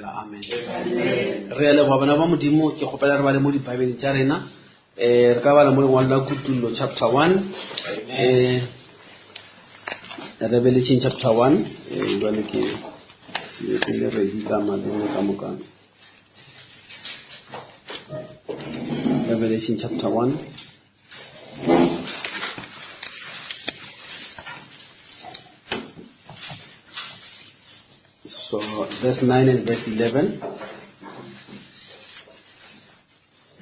Amen. Re a leboga bana ba Modimo, ke kgopela re bale mo dibaebeleng tša rena. Eh re ka bala mo lengwalo la Kutullo chapter 1. Eh Revelation chapter 1 eh jwale ke ke le ready ka maleme ka moka. Revelation chapter 1. So, verse 9 and verse 11.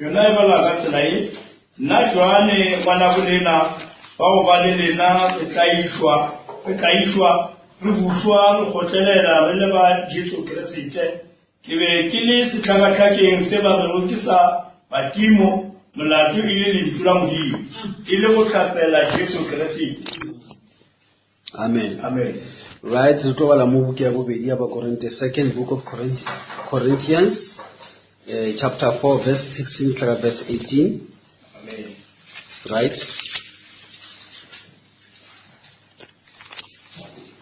Yona e bala ka tsela ye, Nna Johane, ngwanabo lena, wa go ba le lena re tlaišwa, re tlaišwa, re bušwa, re kgotlelela re le ba Jesu Kriste. Ke be ke le sehlakahlakeng se ba rego ke sa Patimo, molato e le Lentšu la Modimo, e le go hlatsela Jesu Kriste. Amen. Amen. Right, re tlo bala mo buka ya bobedi ya Bakorinte, second book of Corinthians, eh, chapter 4, verse 16 tla verse 18. Amen. Right.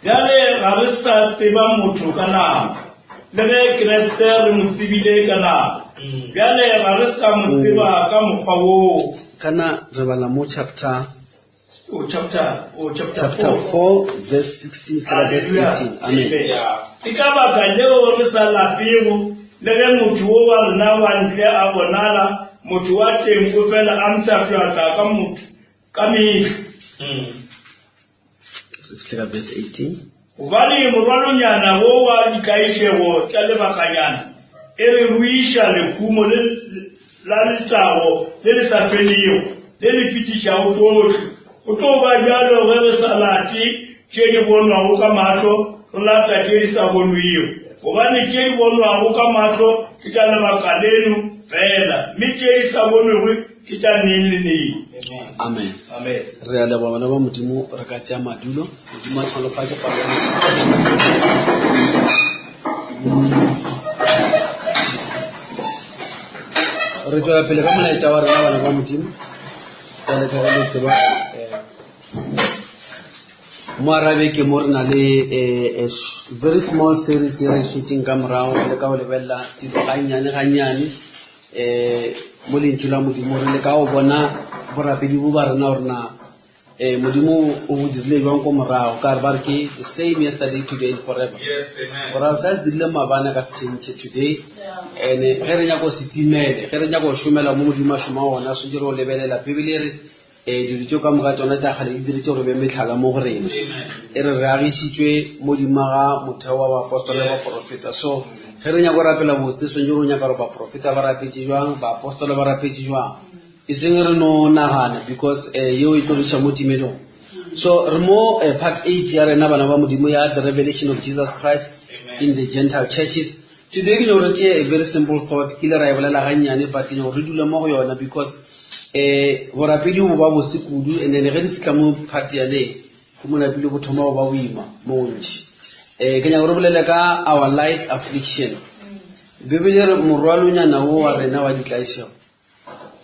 Bjale ga re sa tseba motho ka nama, le ge Kriste re mo tsebile ka nama. Bjale ga re sa mo tseba ka mokgwa woo. Kana re bala mo chapter O chapter, o chapter chapter 4. 4 verse 16 tla verse 18. Amen. Ke ka baka leo re sa lapego, le ge motho wo wa rena wa ntle a bonala, motho wa teng o fela a mpshafšatla ka motho ka mehla. Fihla verse 18. Gobane morwalonyana wo wa ditlaišego tša lebakanyana e re ruiša lehumo le la letago le le sa felego, le le fetišago tšohle. Go tlo ba bjalo ge re sa late tše di bonwago ka mahlo, re lata tše di sa bonwego. Gobane tše di bonwago ka mahlo ke tša lebaka leno fela, mme tše di sa bonwego ke tša neng le neng. Amen. Amen. Re a leboga bana ba Modimo, re ka tšea madulo. Modimo a hlolofatše palo ya Re tšwela pele ka molaetša wa rena bana ba Modimo. Jwale ka ge le tseba eh, mo arabeke mo re na le eh, a very small series ye re e šetšeng ka morago re leka go lebelela dilo gannyane gannyane um mo lentšu la modimo re leka go bona borapedi bo ba rena gore na um modimo o bo dirile jwang ko morago ka re ba re ke the same yesterday today and forever gore sa se dirile maabane ka se change today and ge re nyako se timele ge re nyako go šomela mo modimo a šoma gona swantse re go lebelela bibele e re um dilo tšeo ka moka tsona tša kgale di diretše gore be metlhala mo go rena e re re agišitšwe modimo ga motheo wa baapostola le baporofeta so ge re nyako rapela botse swantse re o nyaka gore baporofeta ba rapetše jwang baapostola ba rapetše jwang e seng re no nagana because um yeo e tlo re iša mo timelong so re mo eh, part 8 ya rena bana ba modimo ya the revelation of jesus christ in the gentile churches today ke nyako re tšee a very simple thought ke ile ra e bolela gannyane but ke nyako re dule mo go yona because um borapedi bo ba bose kudu and then ge re fitlha mo part yane go monapile bo thoma go ba boima mo gontši um ke nyako re bolele ka our light affliction bibele re morwalonyana wo wa rena wa ditlaišego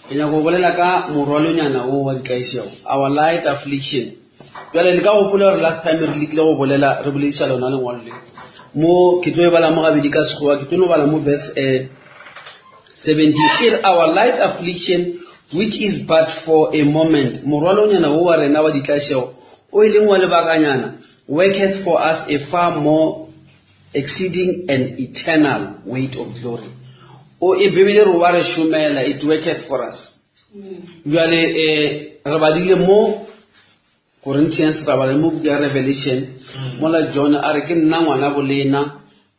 Ke nyaka go bolela ka morwalonyana wo wa ditlaišego, our light affliction. Bjale le ka gopola gore last time re lekile go bolela re bolediša lona lengwalo le. Mo ke tlo e bala mo gabedi ka Sekgowa, ke tlo no bala mo verse eh, 17. E re our light affliction which is but for a moment. Morwalonyana wo wa rena wa ditlaišego o e leng wa lebakanyana worketh for us a far more exceeding an eternal weight of glory o e bibele re wa re šomela it worketh for us bjale um re badile mo corinthians ra bala mo buka ya revelation mm. mola john a re ke nna ngwana bolena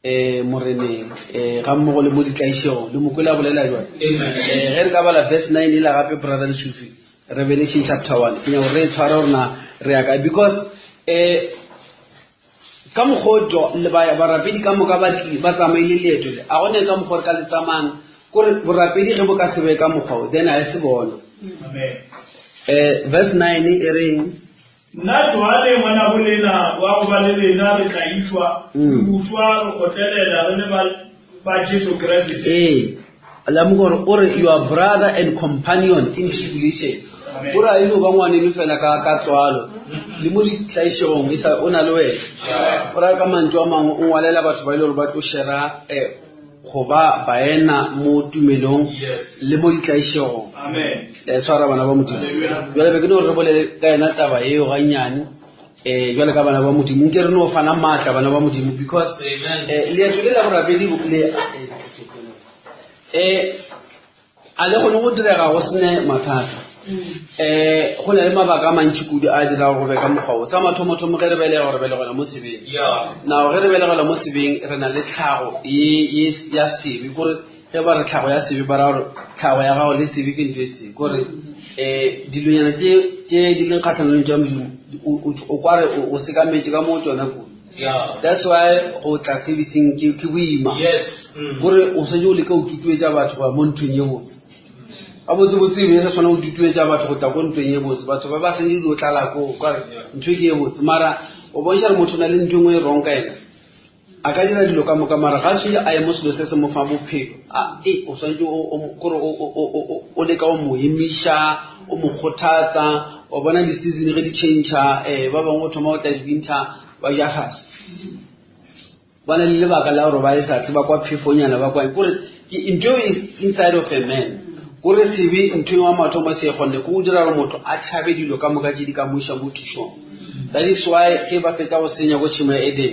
um moreneng um ga mmogo le mo ditlaišego le mokwele a bolela jale um ge re ka bala verse 9 ela gape brother lesufi revelation chapter 1 ke nyako re e tshware gore na re ya kae because um Ka mokgwa o jo, le ba, barapedi ka moka ba tli, ba tsamaile leeto le. A go ne ka mokgwa re ka le tsamayang? Kore borapedi ge bo ka se be ka mokgwa o, then a e se bona. Amen. Eh, verse 9 e reng? Nna Johane, ngwanabo lena, wa go ba le lena re tlaišwa, re bušwa, re kgotlelela, re le ba, ba Jesu Kriste. Ee, lemoga gore o re your brother and companion in tribulation. O re a e no ba ngwaneno fela ka, ka tswalo le mo ditlaišegong e sa o na le wena. O raya ka mantšu a mangwe o ngwalela batho ba e le gore ba tlo shera eh, go ba baena mo tumelong Yes. le mo ditlaišegong Amen. le tshwara bana ba modimo Hallelujah. jale be ke no re re bolele ka yena taba eo gannyane um jale ka bana ba modimo nke re no fana maatla bana ba modimo because Amen. eh, leeto le la borapedi le um a le kgone go direga go sene mathata um go na le mabaka a mantši kudu a dirago go be ka mokgwa o sa mathomothomo ge re belega re belegela mo sebeng Yeah. nao ge re belegela mo sebeng re na le tlhago ye ye ya sebe kore ge ba re tlhago ya sebe ba ra gore tlhago ya gago le sebe ke ntho e tee kore um dilonyana tše tše di leng kgatlhanong tša modimo o- o o kware o- o sekametše ka mo tsona kudu Yeah. that's why go tla servicing ke ke boima Yes. kore o setse o leka go tutuetša batho ba mo nthong ye botse gabotsebotse e be e sa tshwana go tutuetša batho go tla ko ntweng ye botse batho ba ba sentse dilo tlala ko kare ntho e ke ye botse mara o bontšha gore motho o na le ntho e nngwe e wrong ka ena a ka dira dilo ka moka mara ga tshwile a ye mo selo se se mo fa bophelo a e o tshwanetse o- o- kore o- o- o- o- o leka o mo emiša o mo kgothatsa wa bona di-season ge di change-a um ba bangwe o thoma go tla di-winter ba ja fase ba na le lebaka la gore ba e sa tle ba kwa phefonyana ba kwa kore ke ntho eo is inside of a man kore sebe ntho wa mathomo se e kgonne ke go dira gore motho a tšhabe dilo ka moka tše di ka mo iša mo thušong that is why ge ba fetsa go senya ko tšhemo ya eden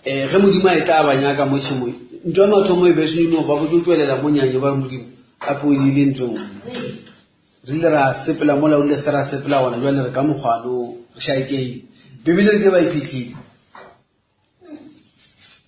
um ge modimo a e tla ba nyaka mo tšhemong ntho ya mathomo e be seno ba botse o tswelela mo nyanye ba re modimo gape o ile ntho e nngwe re ile ra sepela mola o ile se ka ra sepela gona jale re ka mokgwano re šaekeile bibele re ke ba e fitlhile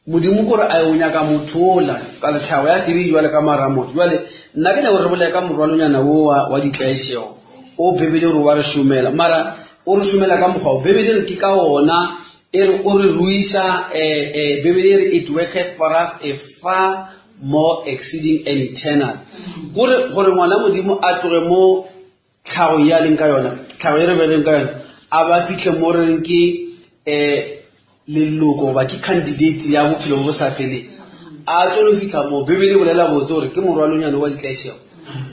modimo kore a o nyaka motho ola ka letlhago ya sebe jwale ka mara motho jwale nna ke nyako re bolaya ka morwalonyana wo wa wa ditlaišego o bebele gore wa re šomela mara o re šomela ka mokgwa o bebele re ke ka ona e re o re ruiša um bebele e re it worketh for us a far more exceeding and eternal kore gore ngwana modimo a tloge mo tlhago ye a leng ka yona tlhago e re beleng ka yona a ba fitlhe mo re reng ke um leloko goba ke candidate ya bophelo bo bo sa feleng a tlo no fitlha mo bebele e bolela botse gore ke morwalonyane wa ditlaišego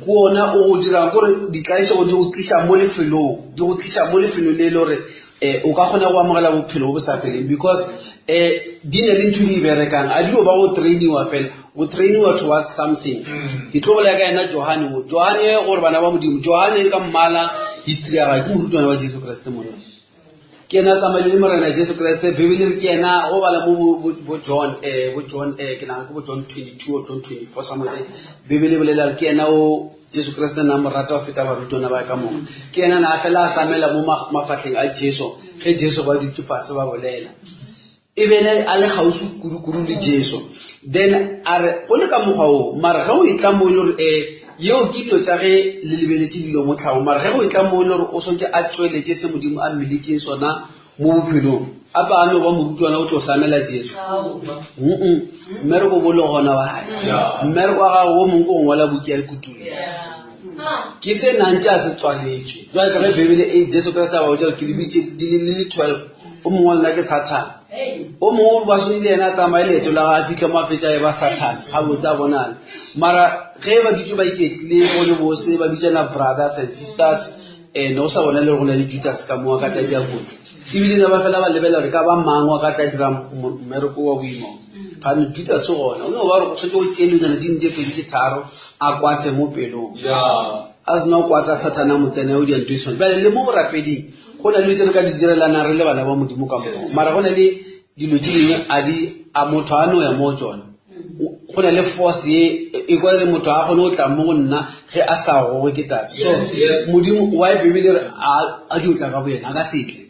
ke ona o go dirang kore ditlaišego di go tliša mo lefelong di go tliša mo lefelong le e le gore um o ka kgona go amogela bophelo bo bo sa feleng because um di ne le ntho di e berekang a dio ba go trainiwa fela go trainiwa towards something ke tlo bolela ka yena johane o johane gore bana ba modimo johane ka mmala history ya gage ke morutwana wa jesu kriste monna ke ena a tsamaile le morena jesu kriste bibele re ke ena go bala mo bo- bo- bo john um bo john um ke nagana ke bo john 22 or john 24 somewhere there bibele e bolela gore ke ena o jesu kriste na mo rata go feta barutwana ba ka moka ke ena na fela a samela mo mafatlheng a jesu ge jesu ba dutse fase ba bolela e be le a le kgauswi kudu-kudu le jesu then a re go le ka mokgwa oo mara ge o e tla mo e le gore um yeo ke dilo tša ge le lebeletše dilo mo tlhago mara ge go e tla mo e le gore o swantse a tsweletše se modimo a mmeletseng sona mo bophelong a pa a no ba morutwana o tlo samela jesu Mm-mm. mmereko bo le gona wa gae mmereko wa gago wo mongwe ke go ngwala buki ya dikutulo ke se nantse a se tswaletšwe jale ka ge bebele e jesu kriste a ba botša gore ke le bitše di le le 12 o mongwe wa lena ke sathane o mongwe ba swanile yena a tsamaye leeto la ga a fitlha mo a fetša e ba sathane ga botse a bonale mara ge ba dutse ba iketlile go le bose ba bitsana brothers and sisters um ne o sa bona le go na le judas ka mo a ka tla dia kotsi ebile ne ba fela ba lebelela gore ka ba mang wa ka tla dira mmereko wa boimo gane judas gona o ne ba gore go tshwanetse go tsee dilonyana di ntse pedi tse tharo a kwate mo pelong a sena go kwata sathane a mo tsena o dia ntho e tshwane bjale le mo borapeding go na le dilo tse re ka di direlanang re le bana ba modimo ka moka mara go na le dilo tse dingwe a di a motho a no ya mo tsone go na le force ye e kwa le motho a kgone go tla mo go nna ge a sa goge ke tate so modimo wa bibele re a di o tla ka bo yena a ka setle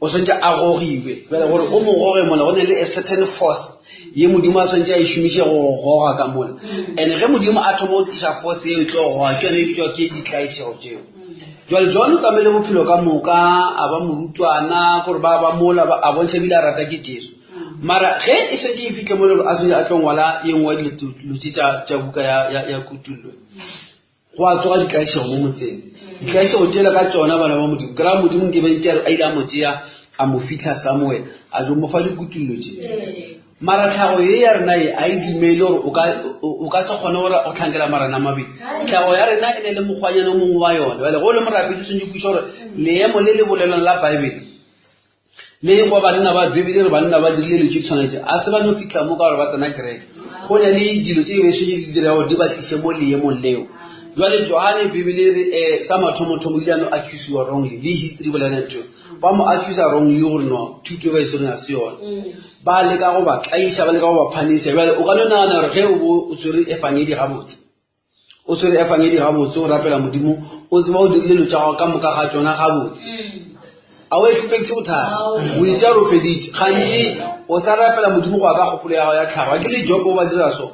o tshwanetse a gogiwe bjale gore o mo goge mola go ne le a certain force ye modimo a tshwanetse a e šomiše go goga ka mola and ge modimo a thoma go tliša force ye e tlo goga ke yone e bitswa ke ditlaišego tseo jale john o tsamaile bophelo ka moka a ba morutwana gore ba ba mola a bontšha ebile a rata ke jesu mara ge e šetše e fitlhe mo le gore a swanetse a tlo ngwala ye nngwe ya dilo tše tša buka ya kutullo go a tsoga ditlaišego mo motseng ditlaišego tšela ka tšona bana ba modimo kry-a modimo nke bentse a ile a mo tšea a mo fitlha somewhere a jo mo fa dikutullo tše mara tlhago ye ya rena ye a e dumele gore o ka se kgone gore o tlhankela marena a mabedi tlhago ya rena e ne le mokgwanyana o mongwe wa yone bjale go le morapedi o tshwanetse kweša gore leemo le le bolelwang la baebele le kwa banna ba bibele re banna ba dirile dilo tše tshwanetse a se ba no fitlha mo ka gore ba tsena kereke Go na le dilo tše be šetše di dira gore di ba tliše mo leemong leo. Jwale Johane Bibele e re um sa mathomothomo ile a no accusiwa wrongly, le history bolela ntho ba mo accusa wrongly gore no thuto e ba e swereng ga se yone. Ba leka go ba tlaiša, ba leka go ba phanisha. Jwale o ka no nagana gore ge o bo o swere efangedi gabotse, o swere efangedi gabotse, o rapela Modimo, o tseba o dirile dilo tša gago ka moka ga tšona gabotse, a o expect bothata, o itse gore o feditše. Gantši o sa rapela Modimo go ya ka kgopolo ya gago ya tlhago. A ke le Jopo ba dira so,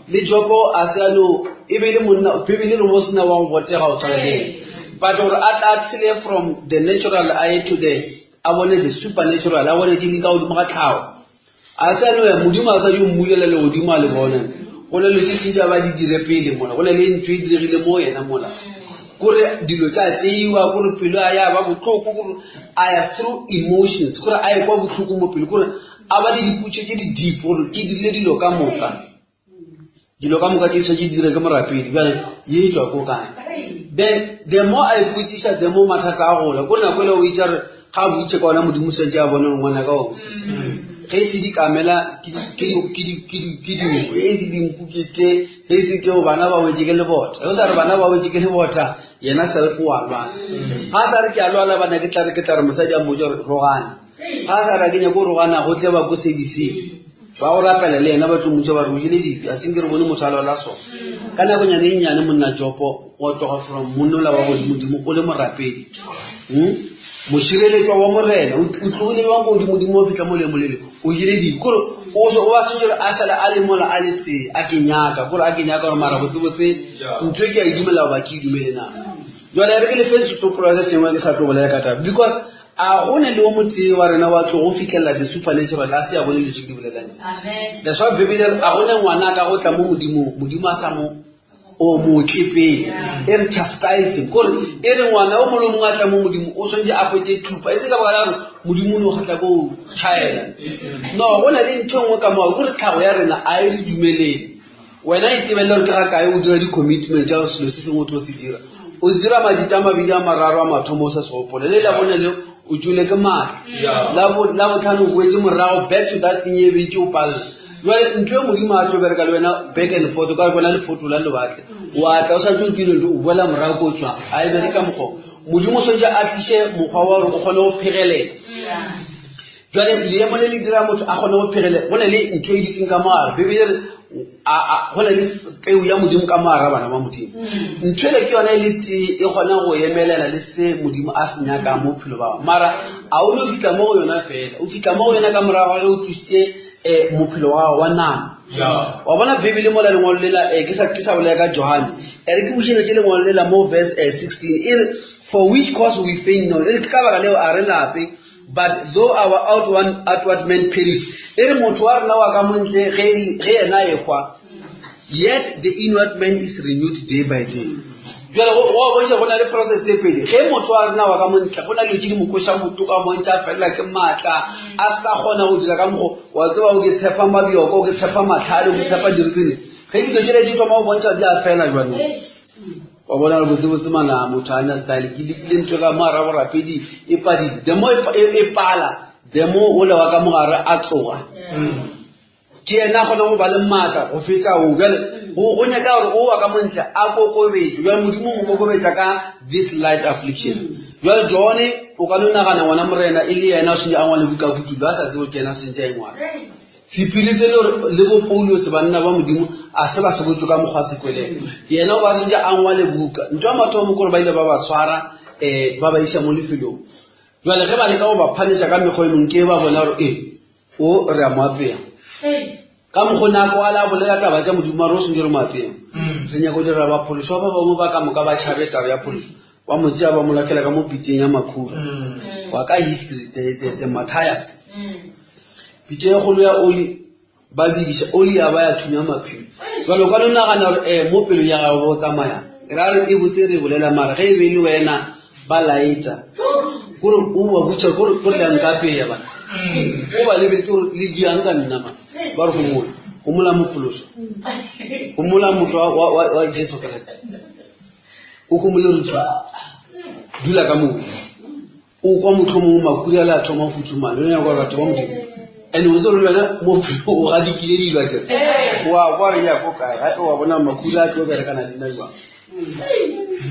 le Jopo a se a no e be e le monna, Bibele re mo sena wa go botega go tshwana le ena, but gore a tla tshele from the natural eye to the a bone the supernatural, a bone tše di ka godimo ga tlhago. A se a no ya Modimo a sa yo mmulela legodimo a le bone. Go na le tše šetše ba di dire pele mola, go na le ntho e diregile mo yena mola, kore dilo tša tšeiwa, kore pelo a ya ba bohloko, kore a ya through emotions, kore a ekwa bohloko mo pelo, kore a ba le dipotšo tše di deep gore ke dirile dilo ka moka, dilo ka moka tše swanetše di dire ke morapedi, bjale ye e tšwa ko kae? Then the more a ipotšiša, the more mathata a gola. Ko nako ele o itša re ga a botšiše ka ona Modimo swanetše a bone gore ngwana ka wa botšiša. Ge e se dikamela ke dinku, ge e se dinku ke tše, ge e se tšeo bana ba wetše ke lebota. Ge o sa re bana ba wetše ke lebota, yena self o a lwala. Ga a sa re ke a lwala bana ke tla re ke tla re mosadi a mmotša gore rogana. Ga a sa re a ke nyako go rogana go tle ba ko serviceng ba go rapela le yena ba tlo mmotša ba re o jele dibe, a senke re bone motho a lwala so. Ka nakonyana e nnyane monna Jopo wa tloga from monnola wa godimodimo o le morapedi, mošireletšwa wa Morena, o tlogile jwang ko godimodimo wa fihla mo leemo lele, o jele dibe. Kore o so o ba swanetše gore a šale a le mola a le tee, a ke nyaka, kore a ke nyaka gore mara botsebotse ntho e ke a e dumela goba ke e dumele na. Jwale re ke le fe setsopolwa se sengwe ke sa tlo bolela ka taba, because a go ne le o motee wa rena wa tlo go fihlelela the supernatural a se a bone dilo tše ke di bolelang tše. That's why Bibele a go ne ngwana a ka go tla mo Modimong, Modimo a sa mo o mo tle pele, e re chastising, kore e re ngwana o mongwe le mongwe a tla mo Modimo o swanetše a hwetše thupa, e se ka baka la gore Modimo o no kgatla ko tšhaela. No, go na le ntho e nngwe ka moa, kore tlhago ya rena a e re dumelele. Wena e tebelele gore ke ga kae o dira di-commitment tša selo se sengwe o tlo se dira, o se dira matšatši a mabedi a mararo a mathomo o sa se gopole, le la bone le o tšwele ke maatla, la botlhano o boetse morago back to that thing e bentše o palela. Jwale ntho e Modimo a tlo bereka le wena back and forth, o ka re bona lephoto la lewatle, wa tla o sa tšwe o kile o boela morago ko o tswang, a e bereka mokgwa. Modimo o swanetše a tliše mokgwa wa gore o kgone go phegelela. Jwale leemo le le dira motho a kgone go phegelela. Go na le ntho e dutseng ka mogare, Bibele re go na le peu ya Modimo ka mogare bana ba Modimo. Ntho ele ke yona e le tee e kgona go emelela le se Modimo a se nyakang mo bophelo ba gago. Mara a o no fihla mo go yona fela, o fihla mo go yona ka morago ga ge o tlositše um mophelo wa gago wa nama. Wa bona Bibele mola lengwalo lela, um ke sa bolela ka Johane, e re ke bušeletše lengwalo lela mo verse 16, e re for which cause we faint not, e re ke ka baka leo a re lape, but though our outward, outward man perish, e re motho wa rena wa ka montle ge yena a ehwa, yet the inward man is renewed day by day. Jwale go bontšha go na le process tse pedi. Ge motho wa rena wa ka montle go na le tše di mo kweša bohloko, a bontšha a felela ke maatla, a se ka kgona go dira ka mokgo wa tseba o ke tshepa mabjoko, o ke tshepa matlhale, o ke tshepa dirisene. Ge dilo tšele di thoma go bontšha di a fela jwanong. Wa bona gore botsebotse mana motho a na style ke lekile ntho ka mo ara borapedi e padile. The more e pala, the more o le wa ka mogare a tloga. Ke yena a kgona go ba le maatla go feta o. Bjale go nyaka gore o wa ka montle a kokobetšwe. Bjale Modimo o mo kokobetša ka this light affliction. Bjale John o ka no nagana ngwana Morena e le yena o swanetše a ngwale buka kutullo, a sa tsebe ke yena a swanetše a e ngwale. Sephiri se le gore le bo Paulose banna ba Modimo a se ba se botšwe ka mokgwa se kweleng. Yena o ba swanetše a ngwale buka. Ntho ya mathomo ke gore ba ile ba ba tshwara um ba ba iša mo lefelong. Jwale ge ba leka go ba phaniša ka mekgwa e mengwe ke ba bona gore ee o re a mo apea. Ka mokgwa nako a le a bolela taba tša Modimo mare o swanetše re mo apea. Re nyaka go dira baphološwa ba bangwe ba ka moka ba tšhabe taba ya phološo. Ba mo tšea ba mo latlhela ka mo pitšeng ya makhura. Wa ka history the Matthias. Pitša e kgolo ya oli ba bidiša oli ya ba ya thunya maphelo. Jwale o ka no nagana gore eh mo pelong ya gago go tsamaya. Ra re e botse re bolela mara ge e be e le wena ba laeta. Kore o ba botša kore kore le a nkapeya bana. O ba lebeletse gore le diang ka nna man. Ba re homola. Homola mophološwa. Homola motho wa Jesu Kriste. O homole re dula ka moo. O kwa mohlomongwe makhura a le a thoma go futhumala, o nyaka gore batho ba Modimo. And o tsebe le wena mo o gadikile dilo akere. Wa kwa re ya ko kae gape wa bona makhura a tlo berekana le nna jwang.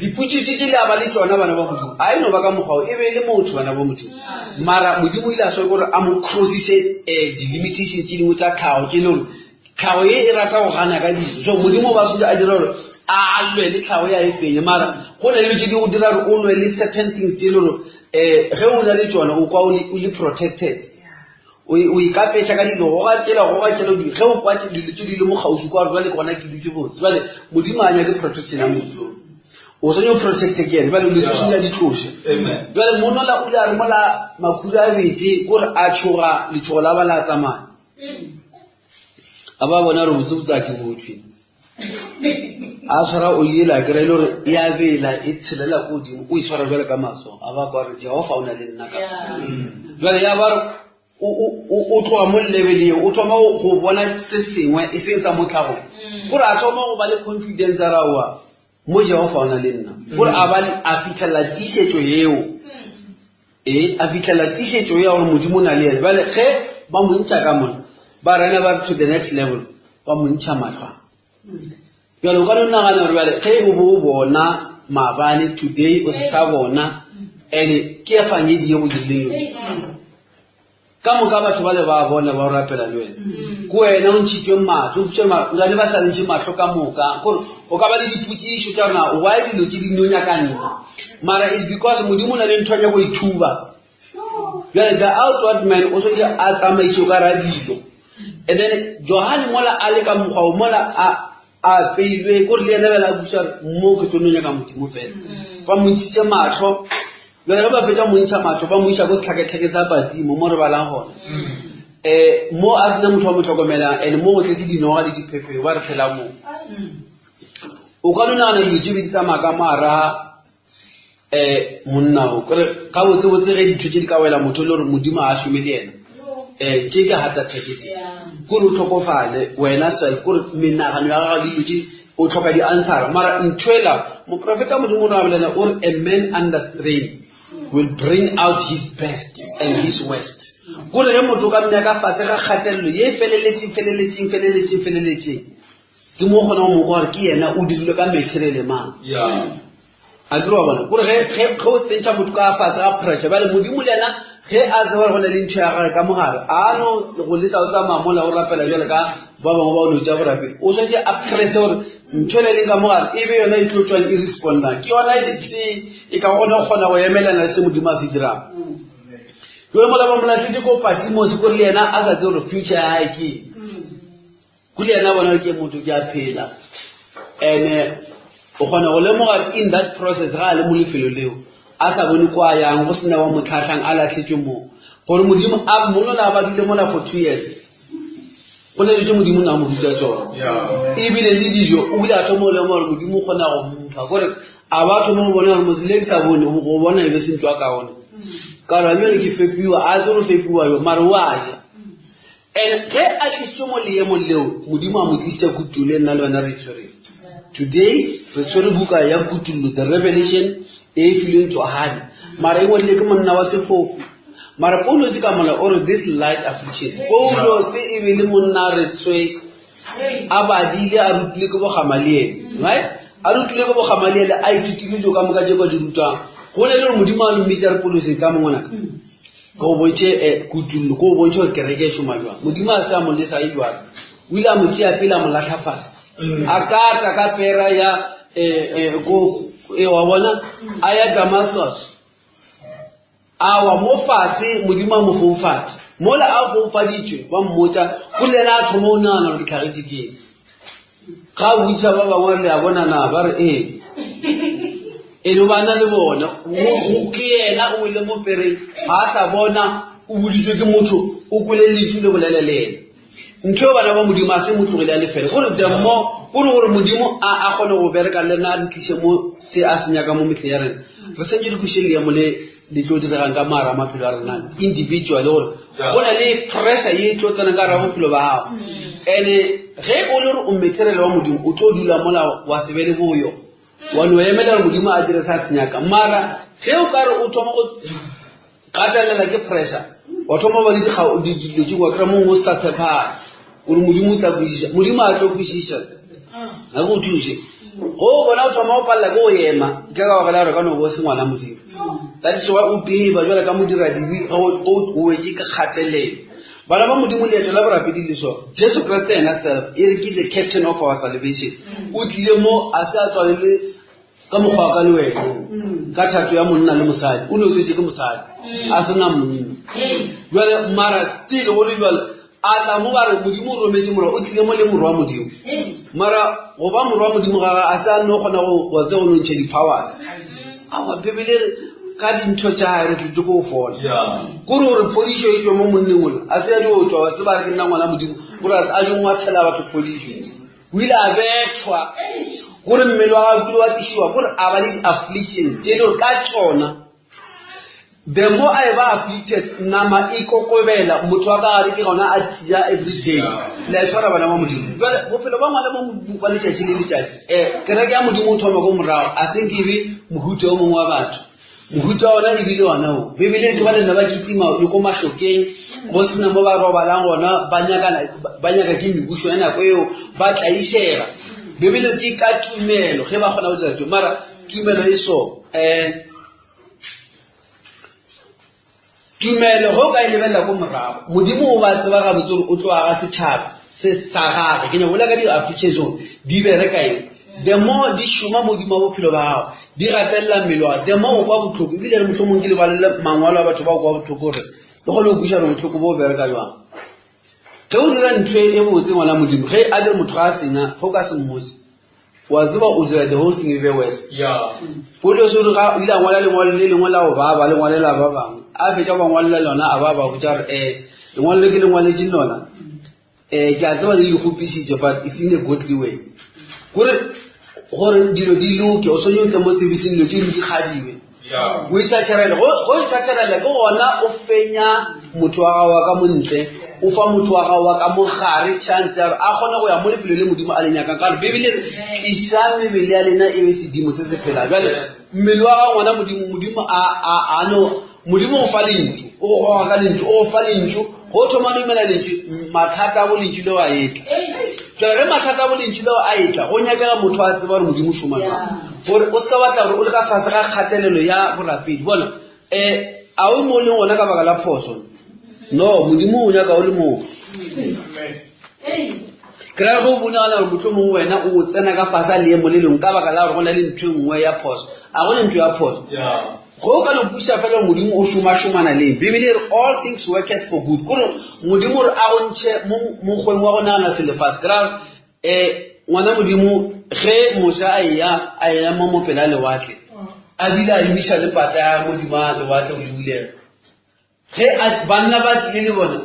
Dipotšišo tše le a ba le tšona bana ba Modimo. A e no ba ka mokgwa o e be e le motho bana ba Modimo. Mara Modimo o ile a swanela gore a mo crossise um di-limitation tše dingwe tša tlhago tše e le gore tlhago ye e rata go gana ka diso. So Modimo o ba swanetše a dira gore a lwe le tlhago ya e fenye. Mara go na le dilo tše di go dira gore o lwe le certain things tše e le gore um ge o na le tšona o kwa o le protected. O o ikapetša ka dilo goga tšela goga tšela di ge o kwa dilo tše di le mo kgauswi kwa jwale gona ke dutše botse. Jwale Modimo a nyake protection ya motho. O swanetše o protecte ke yena. Jwale dilo tše swanetše a di tloše. Jwale monola o ile a re mola makhura a betše kore a tšhoga letšhogo la ba la tsamaya. A ba bona gore botsebotse a ke botšwe. A tshwara oli ela a kry-a e le gore e a bela e tshelela ko godimo o e tshwara jwale ka matsogo a ba kwa gore Jehofa o na le nna ka. Jwale ya ba re o tloga mo level eo o thoma go bona se sengwe e seng sa mo tlhagong. Gore a thoma go ba le confidence a ra oa mo Jehofa o na le nna. Gore a ba a fitlhelela tiišetšo eo. Ee, a fihlela tiišetšo ya gore Modimo o na le yena. Bjale ge ba mo ntšha ka mona, ba rena ba re to the next level, ba mo ntšha mahlo. Bjale o ka no nagana gore bjale ge o bo o bona maabane, today o se sa bona, and ke efangedi ye go dirileng yone. Ka moka batho ba le ba bona ba o rapela le wena. Ke wena o ntšhitšwe mahlo, o ntšhitšwe mahlo, nkane ba sa le ntšhe mahlo ka moka. Kore o ka ba le dipotšišo tša rona, why dilo tše di no nyaka nna? Mara it's because Modimo o na le ntho ya go ithuba. Bjale the outward man o swanetše a tsamaiše o ka ra dilo. And then Johane mola a le ka mokgwa o mola a a peilwe kore le yena bjale a kwešiša gore mo ke tlo no nyaka Modimo fela. Ba mo ntšhitše mahlo. Bjale ge ba fetša mo ntšha mahlo ba mo iša ko setlhaketlhake sa Patimo mo re balang gona. Um mo a sena motho wa mo tlhokomelang and mo go tletse dinoga le diphepheo ba re phela moo. O ka no nagana dilo tše be di tsamaya ka moara um monna o kore gabotsebotse ge dintho tše di ka wela motho e le gore Modimo a šome le yena um tše ke heart attack tše kore o tlhokofale wena self kore menagano ya gago le dilo tše o tlhoka di-answera mara ntho ela moprofeta Modimo o ne a bolela o re a man under strain will bring out his best and his worst. Kore ge motho o ka mmea ka fase ga kgatelelo ye feleletšeng feleletšeng feleletšeng feleletšeng ke mo o kgona go mo kwa gore ke yena o dirilwe ka material mang. A ke re wa bona kore ge ge ge o tsentšha motho ka fase ga pressure bjale Modimo le yena ge a tseba gore go na le ntho ya gage ka mogare a no go lesa o tsamaya mola o rapela bjale ka ba bangwe ba o no tša borapedi o swanetše a presse gore ntho e leng ka mogare e be yona e tlo tswang e respondang ke yona e tee e ka gona go kgona go emelana le se Modimo a se dirang. Jale mola ba mo latlhetse ko Patmos kore le yena a sa tsebe gore future ya gae ke eng. Ko le yena bona ke motho ke a phela and o kgona go lemoga in that process ga a le mo lefelo leo a sa bone kwa yang go sena wa motlhatlhang a latlhetswe moo gore Modimo a monola ba dule mola for 2 years go ne le tse Modimo na mo ruta tsona ebile le dijo o bile a thoma go lemoga gore Modimo o kgona go mpha kore a ba thoma go bona gore mosele ke sa bone go bona e be se ntho a kaone ka gore jale ke fepiwa a tse go fepiwa yo mare o a ja. And ge a tlisitswe mo leemong leo, Modimo a mo tlisitse kutullo, nna le wena re e tshwereng. Today, re tshwere buka ya kutullo, the revelation e e filweng Johane. Mara e ngwadile ke monna wa sefofu. Mara Paulose ka mola o re this light afflictions. Paulose e be le monna re tshwe a badile a rutile ke bo Gamaliele, right? A rutile ke bo Gamaliele a ithutile dilo ka moka tše ba di rutang. Go ne le gore Modimo a mmitsa re Paulose tla mo ngwanaka. Ke go bontšhe eh, kutullo, ke go bontšhe gore kereke e šoma jwang. Modimo a se a mo lesa e jwalo. O ile a mo tšea pele a mo lahla fase. A kata ka pera ya eh, eh, ko e wa bona a ya Damascus. A wa mo fase Modimo a mo foufatša. Mola a foufaditšwe ba mmotša go le yena a thoma o nagana gore ke tlhagetše ke eng. Ga a botša ba bangwe le a bona na ba re ee. E no ba na le bona ke yena o ile mo pereng ga a sa bona o boditswe ke motho o kwele lentšu le bolela le yena. Ntho eo bana ba Modimo a se mo tlogele a lefele gore the more gore gore Modimo a a kgone go bereka le rena a re tliše mo se a se nyaka mo mehleng ya rena re sentse re kwešiše leemo le le tlo diregang ka mogare ga maphelo a rena individually gore go na le pressure ye e tlo tsenang ka gare ga bophelo ba gago and ge o le gore o material wa Modimo o tlo dula mola wa se be le boyo wa no emela gore Modimo a dire se a se nyaka mara ge o ka re o thoma go gatelela ke pressure wa thoma ba le dilo tše wa kry-a mongwe o sa tshepagale. Gore Modimo o tla kwešiša. Modimo a tlo kwešiša. Ga go thuše. Go o bona o thoma go palela ke go ema, ke ka baka la gore ka no bo se ngwana Modimo. That is why o behave jwale ka modiradibe ge o wetše ka kgatelelo. Bana ba Modimo leeto la borapedi le so. Jesu Kriste yena self e re ke the captain of our salvation. O tlile mo a se a tswalele ka mokgwa wa ka le wena ka thato ya monna le mosadi o ne o tswetse ke mosadi a sena monna jale mara still go le jale a tla mo ba re modimo o rometse morwa o tlile mo le morwa wa modimo mara go ba morwa wa modimo ga a se a nno kgona go wa tse go nontšha di-powers awa bebele re ka dintho tša gae re tletse ko go fola kore gore phodišo e tswe mo monneng ola a se a di o tswa wa tseba re ke nna ngwana modimo gore a di ngwathela batho phodišo o ile a bethwa gore mmele wa gagwe kile wa tlišiwa gore a ba le di-affliction tše e le gore ka tšona the more a e ba afflicted nama e kokobela motho wa ka gare ke gona a tia every day le a tshwara bana ba modimo jale bophelo ba ngwana ba letšatši le letšatši um kereke ya modimo o thoma ko morago a se nke be mohuta o mongwe wa batho Mohuta wa ona e bile ona o. Bibele ke ba le nna ba kitima le ko mašokeng go sena mo ba robalang gona ba nyakana ba nyaka ke mebušo ya nako eo ba tlaišega. Bibele ke ka tumelo ge ba kgona go dira tšo mara tumelo e so um tumelo ge o ka e lebelela ko morago modimo o ba tseba gabotse gore o tlo aga setšhaba se sa gage ke nyako bolela ka di-application di bereka eng the more di šoma modimo wa bophelo ba gago di gatelela mmele wa the more o kwa botlhoko ebile re mohlomong ke lebalele mangwalo a batho ba o kwa botlhoko gore le kgone go kweša gore botlhoko bo bereka jwang ge o dira ntho e botse ngwana modimo ge a dire motho ga a senya ge o ka se mmotse wa tseba o dira the whole thing e be worse Paulus o re ga o ile a ngwala lengwalo le lengwe la go baba le ngwalela ba bangwe a fetša ba ngwalela lona a ba ba botša gore um lengwalo le ke le ngwaletše lona um ke a tseba le le kgopišitše but it's in a godly way kore gore dilo di loke o swanetse o tle mo serviceng dilo tse dingwe di kgadiwe o itšhatšharele go itšhatšharele ke gona o fenya motho wa gago wa ka montle o fa motho wa gago wa ka mogare chance ya gore a kgone go ya mo lefelo le modimo a le nyakang ka gore bibele re tliša mebele ya lena e be sedimo se se phelang jale mmele wa gago ngwana modimo modimo a no modimo o fa lentšu o go goga ka lentšu o go fa lentšu go thoma dumela lentšu mathata a bo lentšu leo a etla jale ge mathata a bo lentšu leo a etla go nyakega motho a tseba gore modimo o šoma jang gore o se ka batla gore o le ka fase ga kgatelelo ya borapedi bona um a o mo leng gona ka baka la phoso no modimo o nyaka o le moo ke ra ge o bonagala gore motlho mongwe wena o tsena ka fase a leemo le lengwe ka baka la gore go na le ntho e nngwe ya phoso a go le ntho ya phoso Ge o ka no kwešiša fela gore Modimo o šomašomana le eng. Bibele e re all things worketh for good. Kore Modimo gore a go ntšhe mo mokgweng wa go nagana selefase. Ke ra um ngwana Modimo ge Moshe a eya a eya mo mo pela lewatle a bile a emiša le pata ya modimo a lewatle go le bulega. Ge banna ba tlile le bona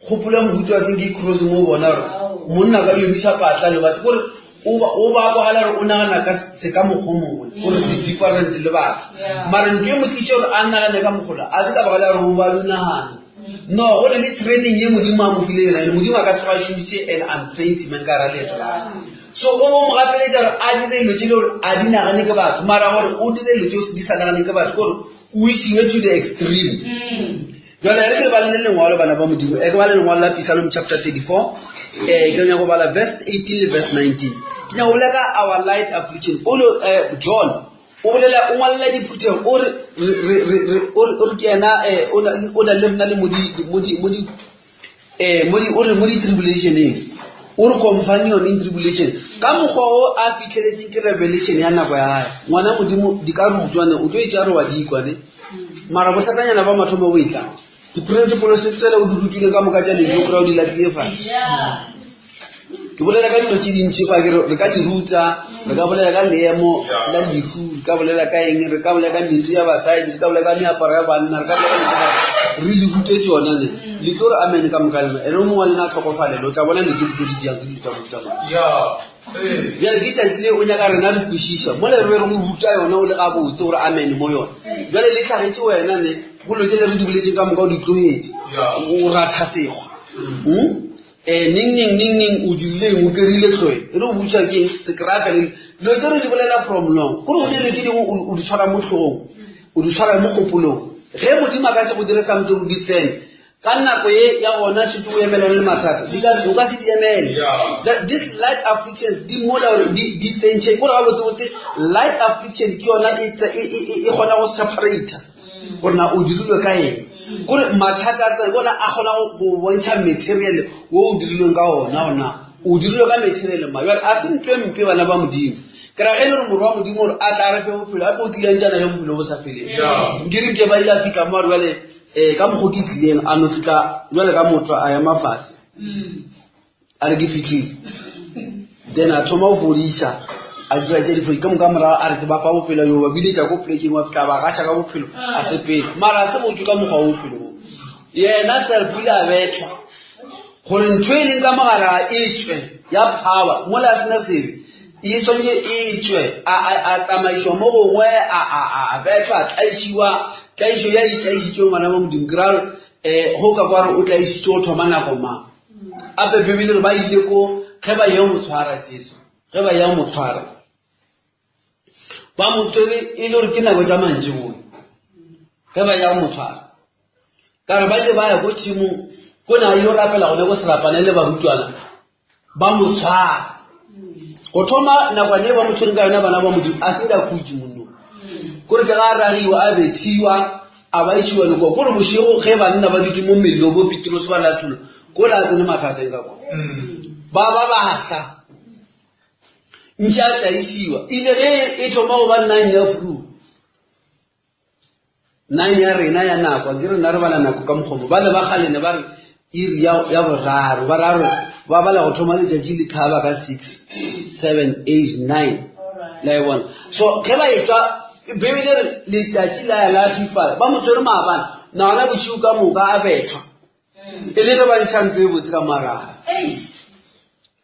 kgopolo ya mohuta wa seng ke cross mo bona gore monna ka emiša patla le batho kore o ba kwagala gore o nagana ka se ka mokgwa mongwe gore se different le batho mara ntho e mo tliše gore a nagane ka mokgola a se ka baka la gore o ba lo nagana no go ne le training ye modimo a mo file yona and modimo a ka tsoga a šomiše an untrained man ka gara leeto la so o mo gapeletša gore a dire dilo tse le gore a di nagane ke batho mara gore o dire dilo tse di sa nagane ke batho kore o isiwe to the extreme jale re ke bale le lengwalo bana ba modimo e ke bale lengwalo la pisalom chapter 34 um ke nyako go bala verse 18 le verse 19 ke nyako bolela ka our light affliction paulo um john o bolela o ngwalela diphuthego o re o re ke yena um o na le rena le mo di Ee, mo di, o re mo di-tribulationeng, o re companion in tribulation. Ka mokgwa o a fitlheletseng ke revelation ya nako ya gae. Ngwana Modimo, di ka rutwa ne, o tlo e tšea re wa di kwa ne. Mara bothatanyana ba mathomo bo e tla. Di-principles tsele o di rutilwe ka moka tša lentšu o kry-a o di latlile fase. Ke bolela ka dilo tše dintši fa ke re re ka di ruta, re ka bolela ka leemo la lehu, re ka bolela ka eng, re ka bolela ka meriri ya basadi, re ka bolela ka meaparo ya banna, re ka bolela ka dilo tša re le rute tšona ne. Le tlo re amen ka moka lena. Ene o mongwe wa lena a tlhokofalele, o tla bona dilo tse di tlo di diang ke dilo tsa mohuta mang. Bjale ke tšatši le o nyaka rena re kwešiša mola re be re go ruta yona o le gabotse gore amen mo yona. Bjale le hlagetše wena ne go dilo tše le re di boletseng ka moka o di tlogetše, o ratha sekgwa. Hmm? Eh, neng neng neng neng o dirile eng o kerile tlhoe e re o botša ke sekrape le dilo tse re di bolela from long kore go dilo tse dingwe o di tshwara mo tlhogong o di tshwara mo kgopolong ge modimo a ka se go dire something o di tsene. Ka nako ye ya gona šetše o emelana le mathata, di ka, o ka se di emele. Yeah. This light afflictions di mola gore di, di tsentšhe, kore gabotsebotse light affliction ke yona e, e, e, e, e kgona go separate gore na o dirilwe ka eng. Kore mathata a tsena, ke ona a kgona go, go bontšha material wo o dirilweng ka ona, gore na o dirilwe ka material mang. Bjale a se ntho e mpe bana ba Modimo. Ke ra ge e le gore morwa wa Modimo gore a tla re fe bophelo, gape o tlile a ntše a na le bophelo bo sa feleng. Yeah. Nkere nke ba ile a fihla mo a re bjale um ka mokgo ke tlileng a no fihla bjale ka motho a ema fase a re ke fitlhile then a thoma go fodiša a dira tše difodi ka moka morago a re ke ba fa bophelo yo ba biletša ko polekeng wa fitlha ba gaša ka bophelo a sepele mara a se botse ka mokgwa wa bophelo bo yena self o ile a bethwa gore ntho e leng ka mogare e tswe ya power mola a sena sebe e swantse e tswe a tsamaišwa mo gongwe a bethwa a tlaišiwa tlaišo ya itlaišitšwe ngwana wa modimo ke raro um eh, go ka kwa re o tlaišitšwe go thoma nako mang ape bibele re ba ile ko ge ba ya mo tshwara jesu ge ba ya mo tshwara ba mo tswere e le gore ke nako tša mantšiboe ge ba ya mo tshwara ka re ba ile ba ya ko tšhimong ko ne a yo rapela gone ko serapane le barutwana ba mo tshwara go thoma nakwane e ba mo tshwereng ka yona bana ba modimo a se ka khutse monno kore ke ga a ragiwa a bethiwa a ba isiwa le kwa kore bošego ge banna ba dutse mo mello bo petrose ba lathola ko le a tsene mathateng ka kwa ba ba basa ntše a tlaisiwa ile ge e thoma go ba nine ya flu nine ya rena ya nako ke rena re bala nako ka mokgomo ba le ba gale ne ba re iri ya, ya boraro ba raro ba bala go thoma letšatši le tlhaba ka six seven eight nine la e bona so ge ba etwa bebele re letšatši la ya la fifala ba mo tshwere maabane nagana bošigo ka moka a bethwa e le ge ba ntšha ntlo e botse ka maraga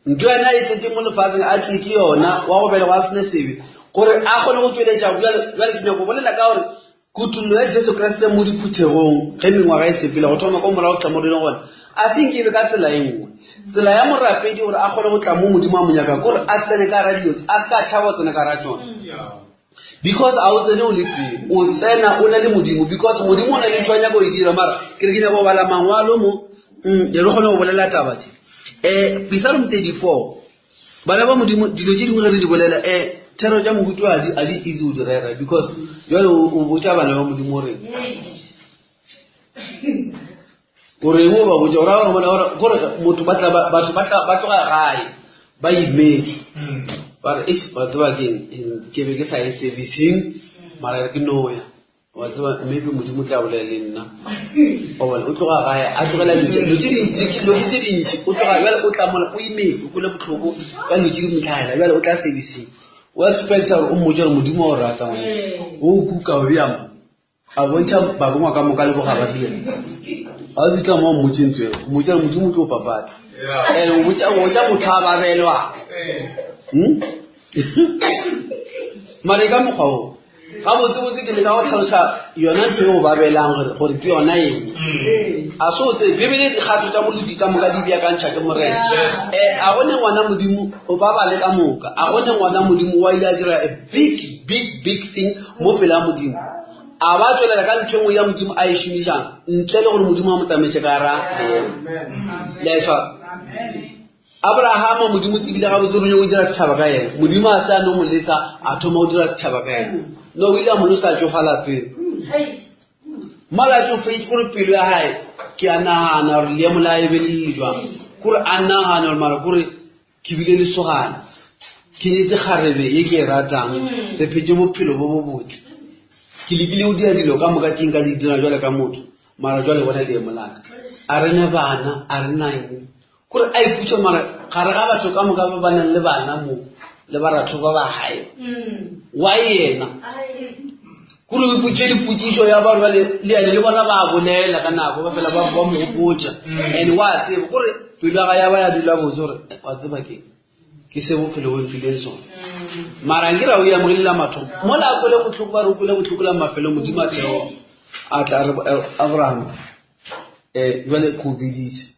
ntho yena e tletse mo lefatsheng a tletse yona wa go belegwa a sene sebe gore a kgone go tsweletša bjale ke nyako bolela ka gore kutullo ya jesu kriste mo diphuthegong ge mengwaga e sepela go thoma ko morago tla mo dileng gona a se nkebe ka tsela e nngwe tsela ya morapedi gore a kgone go tla mo modimo a mo nyaka kore a tsene ka gara dilo a se ka tšhaba go tsena ka gara tsone because a o tsene o le tee o tsena o na le modimo because modimo o na le ntho a nyaka go e dira mara ke re ke nyaka go bala mangwalo mo mm, re kgone go bolela taba tse um psalm 34 bana ba modimo dilo tse dingwe ge re di bolela um thero tša mohuto a di easy go di rera because jale o botša bana ba modimo gore o reng o ba botša o raya gore bona gore motho ba tla batho ba tla ba tloga gae ba imetswe mm. ba re eish ba tseba ke ke be ke sa ye servicing mara ke no ya wa tseba maybe modimo tla bolela le nna o bona o tloga gae a tlogela dilo tse dintsi dilo tse dintsi o tloga jale o tla mola o imetse o kwele botlhoko ka dilo tse di motlhaela jale o tla servicing o expecta gore o mmotse gore modimo wa o rata ngwaneso o kuka o bjang a bontšha barongwa ka moka le bogabarile a o fitlha mo mmotse ntlo eo mmotse gore modimo tlo papatla and o botsa motho a babelwa hmm? mare ka mokgwa o ga botsebotse ke leka go tlhalosa yona ntlo e go babelang gore ke yona eng mm. a se o tsebe bebele dikgato tsa moloki ka moka di beakantšha ke morena um eh, a gone ngwana modimo o babale ka moka a gone ngwana modimo wa ile a dira a big big big thing mo pele a modimo a ba tswelela ka ntho e nngwe ya modimo a e šomišang ntle le gore modimo a mo tsamaetse ka ra lefa abrahama modimo tsebile gabotse gore o dira setšhaba ka ena modimo a se a no mo lesa a thoma go dira setšhaba ka ena no o ile a mo losa a tsofala pele mala a tsofetse kore pelo ya gae ke a nagana gore leemo la e be le le jwang kore a nagana gore mara kore ke bile lesogana ke nyetse kgarebe ye ke e ratang mm. re phetse bophelo bo bo botse ke lekile go dira dilo ka moka tse nka di dira jwale ka motho mara jwale bona leemo laka a re ne bana a re na eng kore a iputsa mara gare ga batho ka moka ba ba nang le bana mo le baratho ba ba gae mm. wa yena Kore o ipotše dipotšišo ya ba gore le ene le bona ba bolela ka nako ba fela ba ba mo gopotša and wa tseba kore pelo ya ga ya ba ya dula botse gore eh, wa tseba ke ke se bophelo bo mfileng sone mara nke ra o e amogele la mathomo mola a kwele botlhoko ba re o kwele botlhoko la mafelo modimo a theo a tla re eh, abraham um jale ko biditse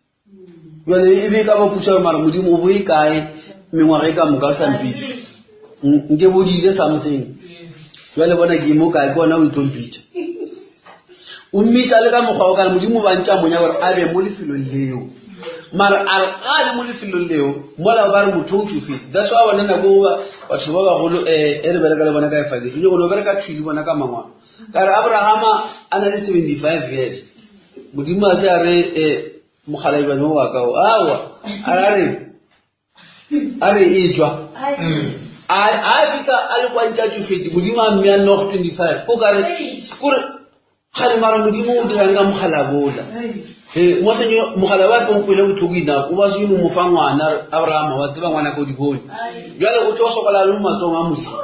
jale e be ka ba putsa gore mara modimo o boe kae mengwaga e ka moka o sa mpitse nke bodile something jale bona ke mo kae ke ona o itlo mpitsa O mmitša le ka mokgwa o kare Modimo o ba ntša monya gore a be mo lefelong leo. Mara a re ga a le mo lefelong leo, mola ba re motho o tšofetse. That's why bona nako nngwe batho ba bagolo um e re bereka le bona ka efangedi, o nyako no bereka thwi le bona ka mangwalo. Ka re Abrahama a na le 75 years, Modimo a se a re um mokgalabjane o wa ka o, aowa, a re a re a re e tswa a a fitla a le kwantša a tšofetse modimo a mme a nna go 25 ko kare kore kgale mara modimo o dirang ka mogalabola e mo senye mogala wa o kwele botlhoko enough o ba senye mo fa ngwana abrahama wa tseba ngwana ko di bone jale o tlo sokola le mo matsogong a modimo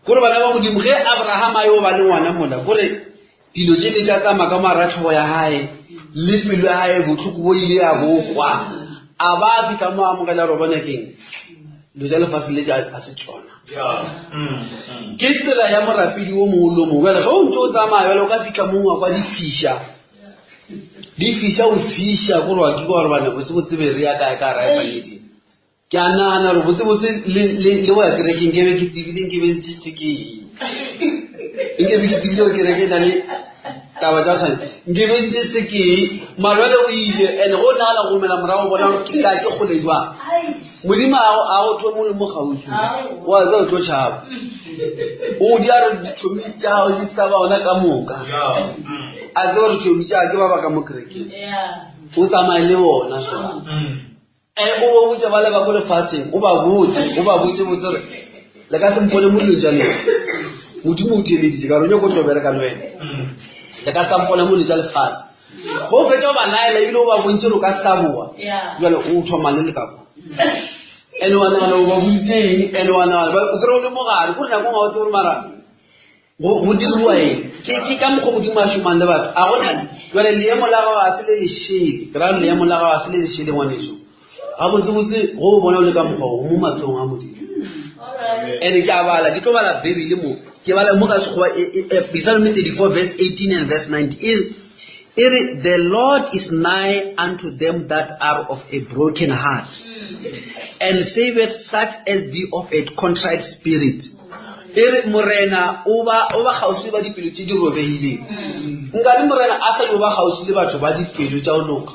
Kore bana ba Modimo, ge Abraham a yo ba le ngwana mola, kore dilo tše di tla tsamaya ka mara tlhogo ya gae le pelo ya gae botlhoko bo ile ya bokwa a ba a fitlha mo amogela gore bona keng dilo tša lefase le a se tsona ke tsela ya morapedi wo mongwe le mongwe bjale ge o ntse o tsamaya bjale o ka fitlha mongwe wa kwa di fiša di fiša o fiša kore wa ke gore bana botsebotsebe re ya kae ka ra efangeding Ke a nagana gore botsebotse le, le, le go ya kerekeng ke be ke tsebile nke be ntse se ke nke be ke tsebile gore kereke e na le taba tša tshwane nke be ntse se ke mara jale o ile and go nagana go gomela morago bona gore ke kae ke kgole jwang modimo a go- a go thome o le mo kgauswi wa tsa o tlo tšhaba o di a re ditšhomi tša gago di sa ba ona ka moka a tseba gore tšhomi tša ke ba ba ka mo kerekeng o tsamaye le bona sona E, o ba botše ba le ba ko lefaseng, o ba botše, o ba botše botse gore le ka se mpone mo dilong tša lena. Modimo o theeleditše ka gore o nyako tlo bereka le wena. Le ka sa mpona mo dilong tša lefase. Go o fetša o ba laela ebile o ba bontše gore o ka saboa. Jale o thoma le le ka kwa. Ene wa nagana o ba boditse eng, ene wa nagana o kry-e o le mogare, kore nako nngwe ga o tsebe gore mara Go, go diriwa eng? Ke, ke ka mokgwa Modimo a šomang le batho. A gona, jale leemo la gago ga se le lešele. Ke ra leemo la gago ga se le lešele, ngwaneso. Gabotsebotse, go o bona o le ka mokgwa o, mo matsogong a Modimo. And ke a bala, ke tlo bala Bibele mo. Ke bala mo ka Sekgowa, e, e, e, Psalm 34 verse 18 and verse 19. E re, e re, The Lord is nigh unto them that are of a broken heart, and saveth such as be of a contrite spirit. E re, Morena o ba, o ba kgauswi le ba dipelo tše di robegileng. Nka le Morena a sa yo ba kgauswi le batho ba dipelo tša go loka.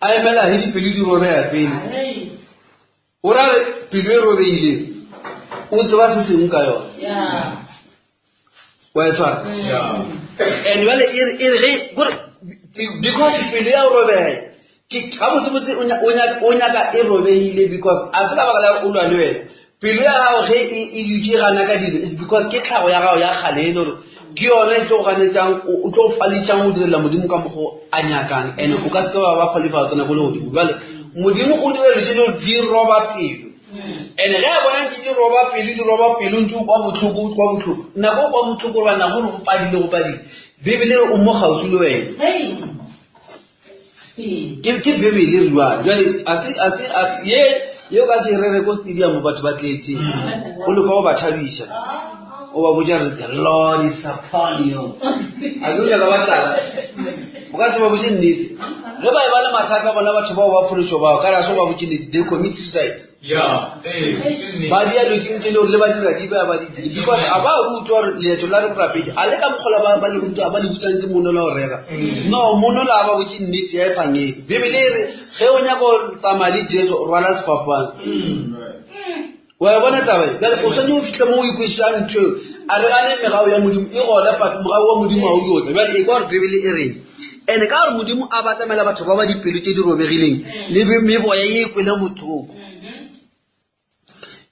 A emela ge dipelo di robega pele. O ra re pelo e robegileng, o tseba se sengwe ka yona. Wa e tshwara? And jale e re, e re ge, kore, because pelo ya go robega, ke gabotsebotse o nyaka e robegile because a se ka baka la gore o lwa le wena. Pelo ya gago ge e, e dutše e gana ka dilo is because ke tlhago ya gago ya kgale e le gore ke yona e tlo go ganetšang, o tlo go falitšang go direla Modimo ka mokgo a nyakang and o ka se ke wa ba qualify go tsena ko legodimo. Jwale Modimo o dira dilo tše le gore di roba pelo and ge a bona ntše di roba pelo di roba pelo ntše o kwa bohloko o kwa bohloko nako o kwa bohloko gore nako gore go padile go padile Bibele e re o mo kgauswi le wena. Ke ke Bibele re bua jwale a se a se a se ye ye o ka se rere ko stadium batho ba tletse o leka go ba thabiša o ba botša re the Lord is upon you a ke o nyaka ba tlala o ka se ba botše nnete ge ba e ba le mathata bona batho bao ba phološo bao ka re a se o ba botše nnete they commit suicide ba dia dilo tše ntše le gore le ba dira di ba ba di dire because a ba rutwa gore leeto la re borapedi a le ka mokgola ba le ruta ba le butsang ke mono la go rera no mono la ba botse nnete ya efangedi bibele e re ge o nyaka go tsamaya le jesu rwala sefapano wa e bona taba e bjale o swanetse go fitlha mo o ikwešišang ntho eo a re gane megao ya modimo e gona but mogao wa modimo ga o diotla bjale e kwa gore bibele e reng And ka gore Modimo a batamela batho ba ba dipelo tše di robegileng le meboya ye e kwele bohloko.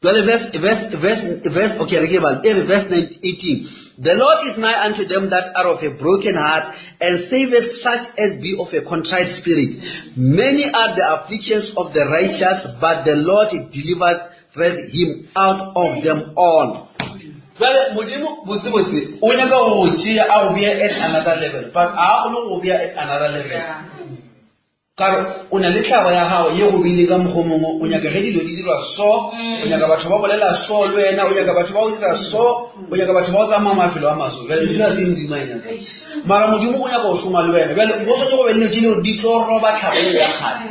Jwale verse, verse, verse, verse, okay, re ke bale. E re verse 18. The Lord is nigh unto them that are of a broken heart, and saveth such as be of a contrite spirit. Many are the afflictions of the righteous, but the Lord delivereth him out of them all. Bjale Modimo botsebotse o nyaka go go tšea a go bea at another level, but a kgone go go bea at another level. Ka re o na le tlhago ya gago ye go beile ka mokgwa mongwe, o nyaka ge dilo di dirwa so, o nyaka batho ba bolela so le wena, o nyaka batho ba go dira so, o nyaka batho ba go tsamaya mafelo a maso. Bjale Modimo a se Modimo a e nyaka. Mara Modimo o nyaka go šoma le wena. Bjale go swanetše go be le dilo tše le di tlo roba tlhago eo ya kgale.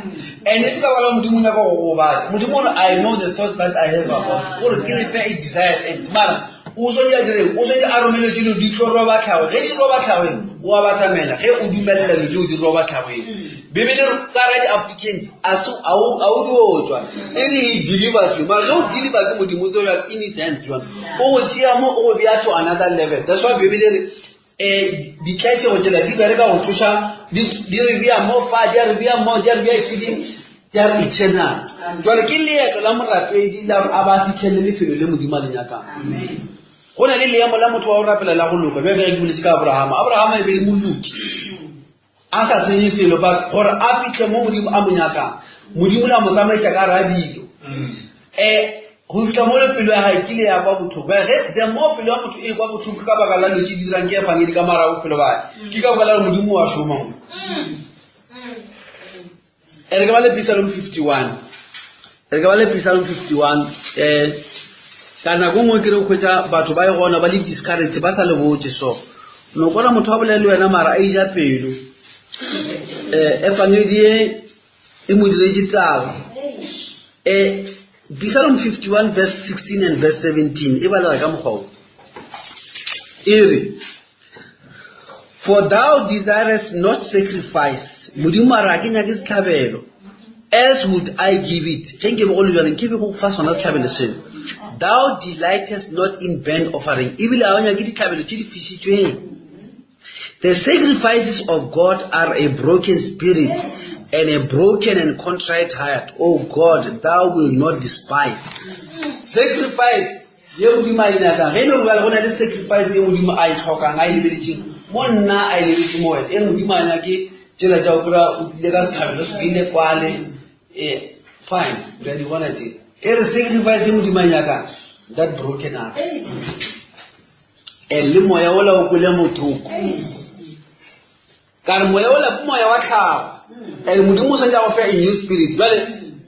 And e se ka baka la Modimo o nyaka go gobatša. Modimo o re, I know the thought that I have about you. O re ke le fe a desired end. Mara. O swanetše a direng? O swanetše a romele tše dilo di tlo roba tlhago. Ge di roba tlhagweng, o a batamela. Ge o dumelela dilo tšeo di roba tlhagweng. Bibele re ka ra di-Africans a se a o a o dio tšwa. E re he delivers you. Mara ge o deliver ke Modimo o tseba in his hands jwang. O go tšea mo o go bea to another level. That's why Bibele re eh ditlaišego tšela di bereka go tloša di di re bea mo fa di a re bea mo di a re bea exceeding di a re eternal. Jwale ke leeto la morapedi la gore a ba fihlele lefelo le Modimo a le nyakang. Go na le leemo la motho wa go rapela la go loka bjalo ka ge ke boletše ka Abrahama. Abrahama e be e le moloki. A sa senye selo but gore a fihle mo Modimo a mo nyakang. Modimo la mo tsamaiša ka ra dilo. Eh go fihla mo le pelo ya gae kile ya kwa botlhoko. Bjale ge the more pelo ya motho e kwa botlhoko ka baka la dilo tše di dirang ke efangedi ka mara bophelo ba gae. Ke ka baka la gore Modimo wa šoma mo. E re ke bale Psalm 51. Re ke bale Psalm 51. Eh ka nako nngwe ke re hwetša batho ba e gona ba le discourage ba sa le botse so. No kona motho a bolele le wena mara a ija pelo. Eh efangedi e e mo diretše taba. Eh Psalm 51 verse 16 and verse 17 e balega ka mokgwa o. E re For thou desirest not sacrifice. Modimo a re a ke nyake sehlabelo. Else would I give it. Ge nke be go le jalo nke be go fa sona sehlabelo seo. Thou delightest not in burnt offering. Ebile ga o nyake dihlabelo tše di fišitšweng. The sacrifices of God are a broken spirit and a broken and contrite heart. O God, thou wilt not despise. Sacrifice ye Modimo a e nyakang. Ge e le gore bjale go na le sacrifice ye Modimo a e tlhokang, a e lebeletšeng mo nna, a e lebetše mo wena. E re Modimo a nyake tšela tša go kry-a o tlile ka setlhabelo se ile kwale, e fine, re a di bona tše. E re sacrifice ye Modimo a e nyakang, that broken heart. And le moya ola o kwele bohloko. Ka re moya ola ke moya wa tlhago. And Modimo o swanetše a go fe a new spirit. Bjale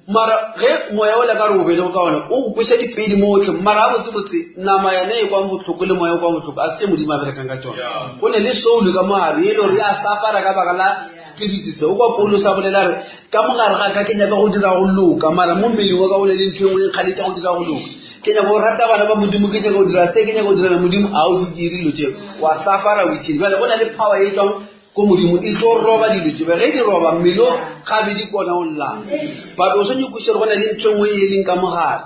mara ge moya ola ka re o belego ka ona o go kweša dipedi motlhe mara a botsebotse nama yone e kwang bohloko le moya o kwang bohloko a se tše Modimo a berekang ka tšona. Go ne le soul ka mogare e le gore ya safara ka baka la spirit se. O kwa Paulo sa bolela re ka mogare ga ka ke nyaka go dira go loka mara mo mmeleng wa ka go ne le ntho e nngwe e nkganetša go dira go loka. Ke nyaka go rata bana ba Modimo, ke nyaka go dira se, ke nyaka go direla Modimo, a o di dire dilo tšeo. Wa safara o itšhile. Bjale go na le power e tšwang ko Modimo e tlo roba dilo tše. Ge di roba mmele o gabedi ke ona o llang. But o swanetše kwešiša gore go na le ntho e nngwe e leng ka mogare.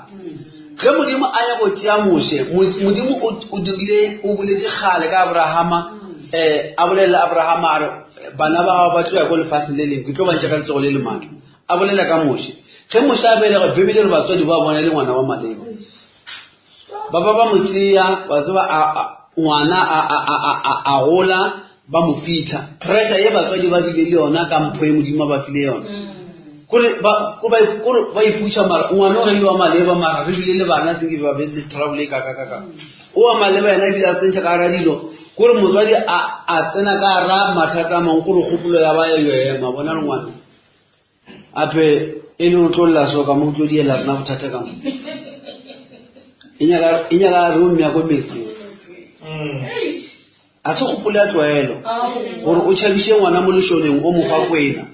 Ge Modimo a nyaka go tšea Moshe, Modimo o dirile, o boletše kgale ka Abrahama, um a bolelela Abrahama a re, bana ba gago ba tlo ya ko lefaseng le lengwe, ke tlo ba ntšha ka letsogo le le maatla. A bolela ka Moshe. Ge Moshe a belegwa, Bibele e re batswadi ba bona e le ngwana wa maleba. Ba ba ba mo tšea, wa tseba, a, a, ngwana a, a, a, a, a, a gola, ba mo fitlha. Pressure ye batswadi ba bile le yona ka mpho ye Modimo a ba file yona. Kore ba, ko ba, kore ba iputša mara ngwana o re le wa maleba mara re bile le bana se ke ba be le trouble e kaka kaka. O wa maleba yena ebile a tsentšha ka gara dilo. Kore motswadi a, a tsena ka gara mathata a mangwe kore kgopolo ya ba ya yo ema bona le ngwana. Ape e le o tlo lla so ka mo o tlo diela rena bothata ka mo. E nyaka e nyaka re o mmea ko metsing. A se kgopolo ya tlwaelo gore o tšhabiše ngwana mo lešoleng o mo fa kwena.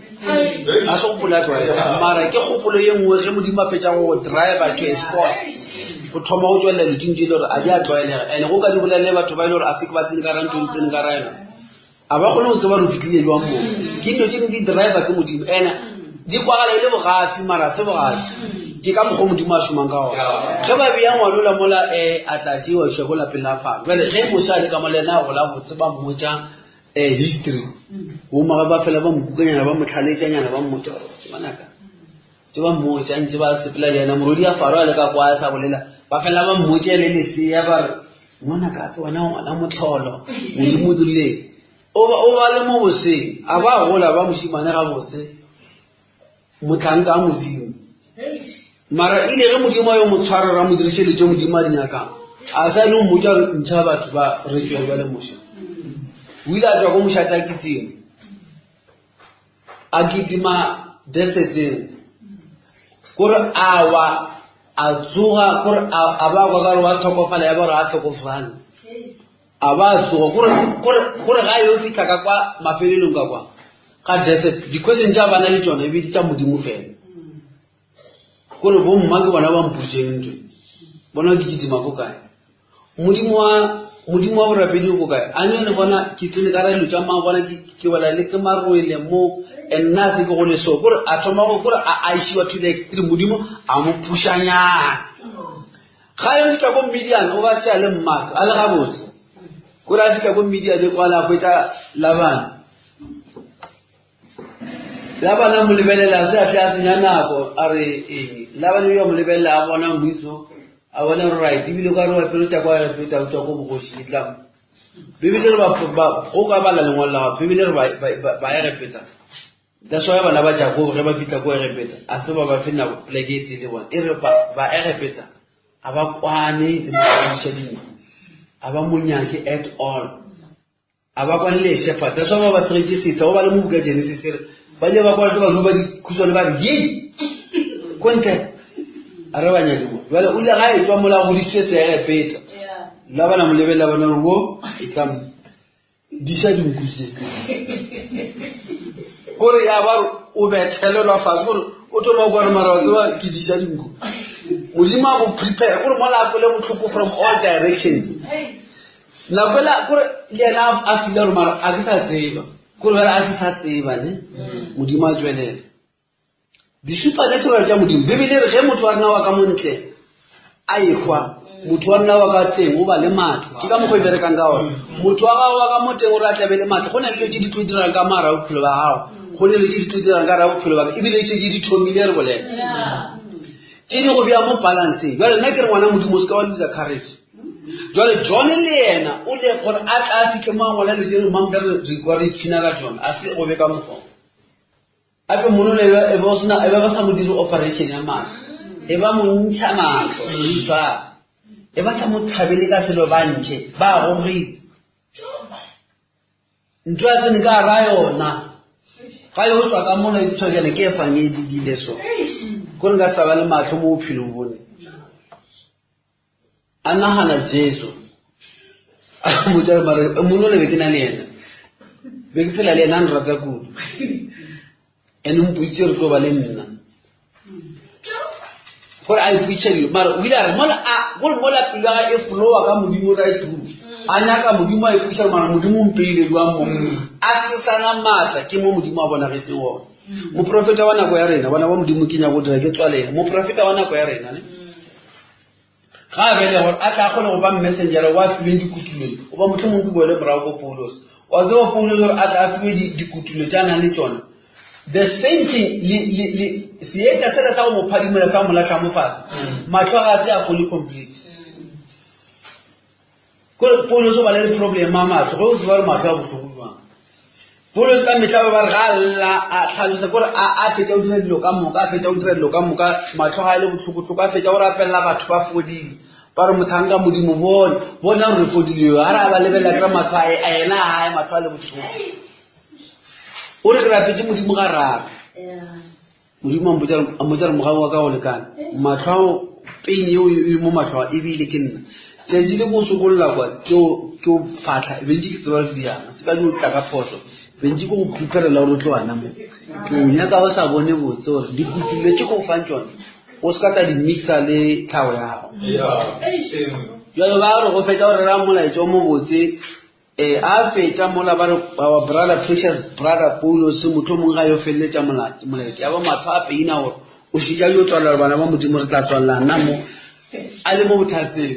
A se kgopolo ya tlwaelo mara ke kgopolo ye nngwe ge Modimo a fetša go driver to a spot go thoma go tšwelela dilo tše e le gore a di a tlwaelega and go ka di bolelele batho ba e le gore a se ke ba tsene ka ra ntho e tsene ka ra yona. A ba kgone go tseba gore o fitlhile jwang moo. Ke dilo tše dingwe di driver ke Modimo. Ene di kwagala e le bogafi mara se bogafi. Ke ka mokgwa Modimo a šomang ka gona. Ge ba beya ngwana ola mola um a tla tšewa išwa ko lapeng la Faro. Bjale ge Moshe a le ka mola yena a gola botse ba mmotša um history. Bomagwe ba fela ba mo kukanyana ba mo tlhaletšanyana ba mmotša gore ngwanaka tse ba mmotša ntse ba sepela le yena morodi ya Faro a le ka kwa a sa bolela ba fela ba mmotša le lesea ba re Ngwana ka ape wena ngwana motlholo modimo o dirileng o ba o ba le mo boseng a ba gola ba mošimane ga bose motlhanka a modimo mara ile ge modimo a yo mo tshwara ra mo diriše tše modimo a di nyakang a sa le mmotša re ntšha batho ba re tšwe bjale moša o ile a tšwa ko mošate a kitima a kitima deserteng kore a wa a tsoga kore a ba kwa kare wa tlhokofala ya ba gore a tlhokofale a ba a tsoga kore ga yo fitlha ka kwa mafelelong ka kwa ga desert di-question tša bana le tšona e be di tša modimo fela kore bomma ke bona ba mputseng ntwe bona ke kitima ko kae. Modimo wa Modimo wa borapedi o ko kae? A nyo le bona ke tsene ka ra dilo tša mang bona ke ke wela le ke marwele mo and nna se ke go le so kore a thoma go kore a a isiwa to the extreme Modimo a mo phušanyana. Ga yo fihla ko Midian o ba šetše a le mmaka a le gabotse. Kore a fihla ko Midian kwala a hwetša Laban. Laban a mo lebelela se a tle a senya nako a re eng Laban o yo mo lebelela a bona moiso a bona gore right ebile ka re wa pelo tša kwa Egepeta o tswa ko bogoši ke tla Bibele re ba go ka bala lengwalo la gago Bibele re ba Egepeta that's why bana ba Jakobo ge ba fihla ko Egepeta a se ba ba fe nako pleke e tee le bona e re ba Egepeta a ba kwane le modiša dintlo a ba monyake at all a ba kwane le shepherd that's why ba ba segetše setha go ba le mo buka Genesis re ba ile ba kwana ke batho ba dikhutshwane ba re yei ko ntle a re ba nyake mo jale o ile ga e tswa mola godisitswe seegepeta la bana mo lebelela bona gore wo e tla mo diša dinku tse kore ya ba o bethelelwa fatshe gore o thoma o kware mara wa tseba ke diša dinku modimo a mo prepare gore mola a kwele botlhoko from all directions nako ela kore le yena a fila gore mara a ke sa tseba kore bjale a se sa tseba ne modimo a tswelela di-supernatural tša modimo bibele re ge motho wa rena wa ka montle a ekgwa motho wa rena wa ka teng o ba le maatla ke ka mokgwa e berekang ka ona motho wa gago wa ka mo teng o re a tlabe le maatla go na le dilo tse di tlo dirang ka mara bophelo ba gago go ne le tse di tlo dirang ka ra bophelo ba ka ebile se ke di thomile re bolela tse di go bea mo balanceng jale nna ke re ngwana modimo o se ka wa loser courage jale john le yena o le gore a tla a fitlhe mo a ngwala dilo tse re mamtla re kwa re ipshina ka tsone a se go be ka mokgwa gape mono le e ba sena e ba ba sa mo dire operation ya matlho e ba mo ntšha matlho ripa e ba sa mo tlhabele ka selo ba ntšhe ba gogile ntho ya tsene ka ra yona ga yo tswa ka mola itshwakele ke efangedi dile so kore nka sa ba le matlho mo bophelong bone a nagana jesu a mmotsa mare mono le be ke na le ena be ke phela le ena a nrata kudu and o mpoditse re tlo ba le nna gore a ipotšiša dilo mara o ile a re mola a gore mola pelo ya gagwe e flowa ka modimo right through a nyaka modimo a ipotšiša mara modimo o mpeile jwang mo a se sana maatla ke mo modimo a bonagetseng ona moprofeta wa nako ya rena bana ba modimo ke nyako dira ke tswalele moprofeta wa nako ya rena ne ga a bele gore a tla kgone go ba messengera wa filweng dikutulong goba motlho mongwe ke boele morago ko paulos wa tseba paulos gore a tla a fiwe dikutulo tša nang le tsona the same thing le le le seetša sela sa go mo phadimola sa go mo latlha mo fatshe matlho ga a se a fully complete kore paulos o ba le problem a matlho ge o tseba gore matlho a botlhoko jwang Paulus ka mehla ba re ga a lla a tlhalosa kore a a fetša o dira dilo ka moka a fetša o dira dilo ka moka matlho ga a le botlhokotlhoko a fetša o rapelela batho ba fodile ba re mothanka modimo bone bona gore re fodile yo ga re a ba lebelela kry matlho a ena a gae matlho a le botlhoko o re ke rapetse modimo ga raro modimo a mpotsa re mogau wa ka go lekane matlho ao pain eo e mo matlho a ebile ke nna tšatši le ko sokolola kwa ke o fatlha bentse ke tseba re diana se ka di o tla ka phoso bentse ke go preparela gore o tlo ana mo ke o nyaka o sa bone botse gore dikutullo tše ko o fang tsone o se ka ta di mixa le tlhago ya gago jalo ba re go fetsa go rera molaetša o mo botse Ee, a fetša mola ba re our brother precious brother Paulos mohlomong ga yo feleletša molaetša ya ba mahlo a peina gore o šetša yo tswalela bana ba modimo re tla tswalela nna mo a le mo bothateng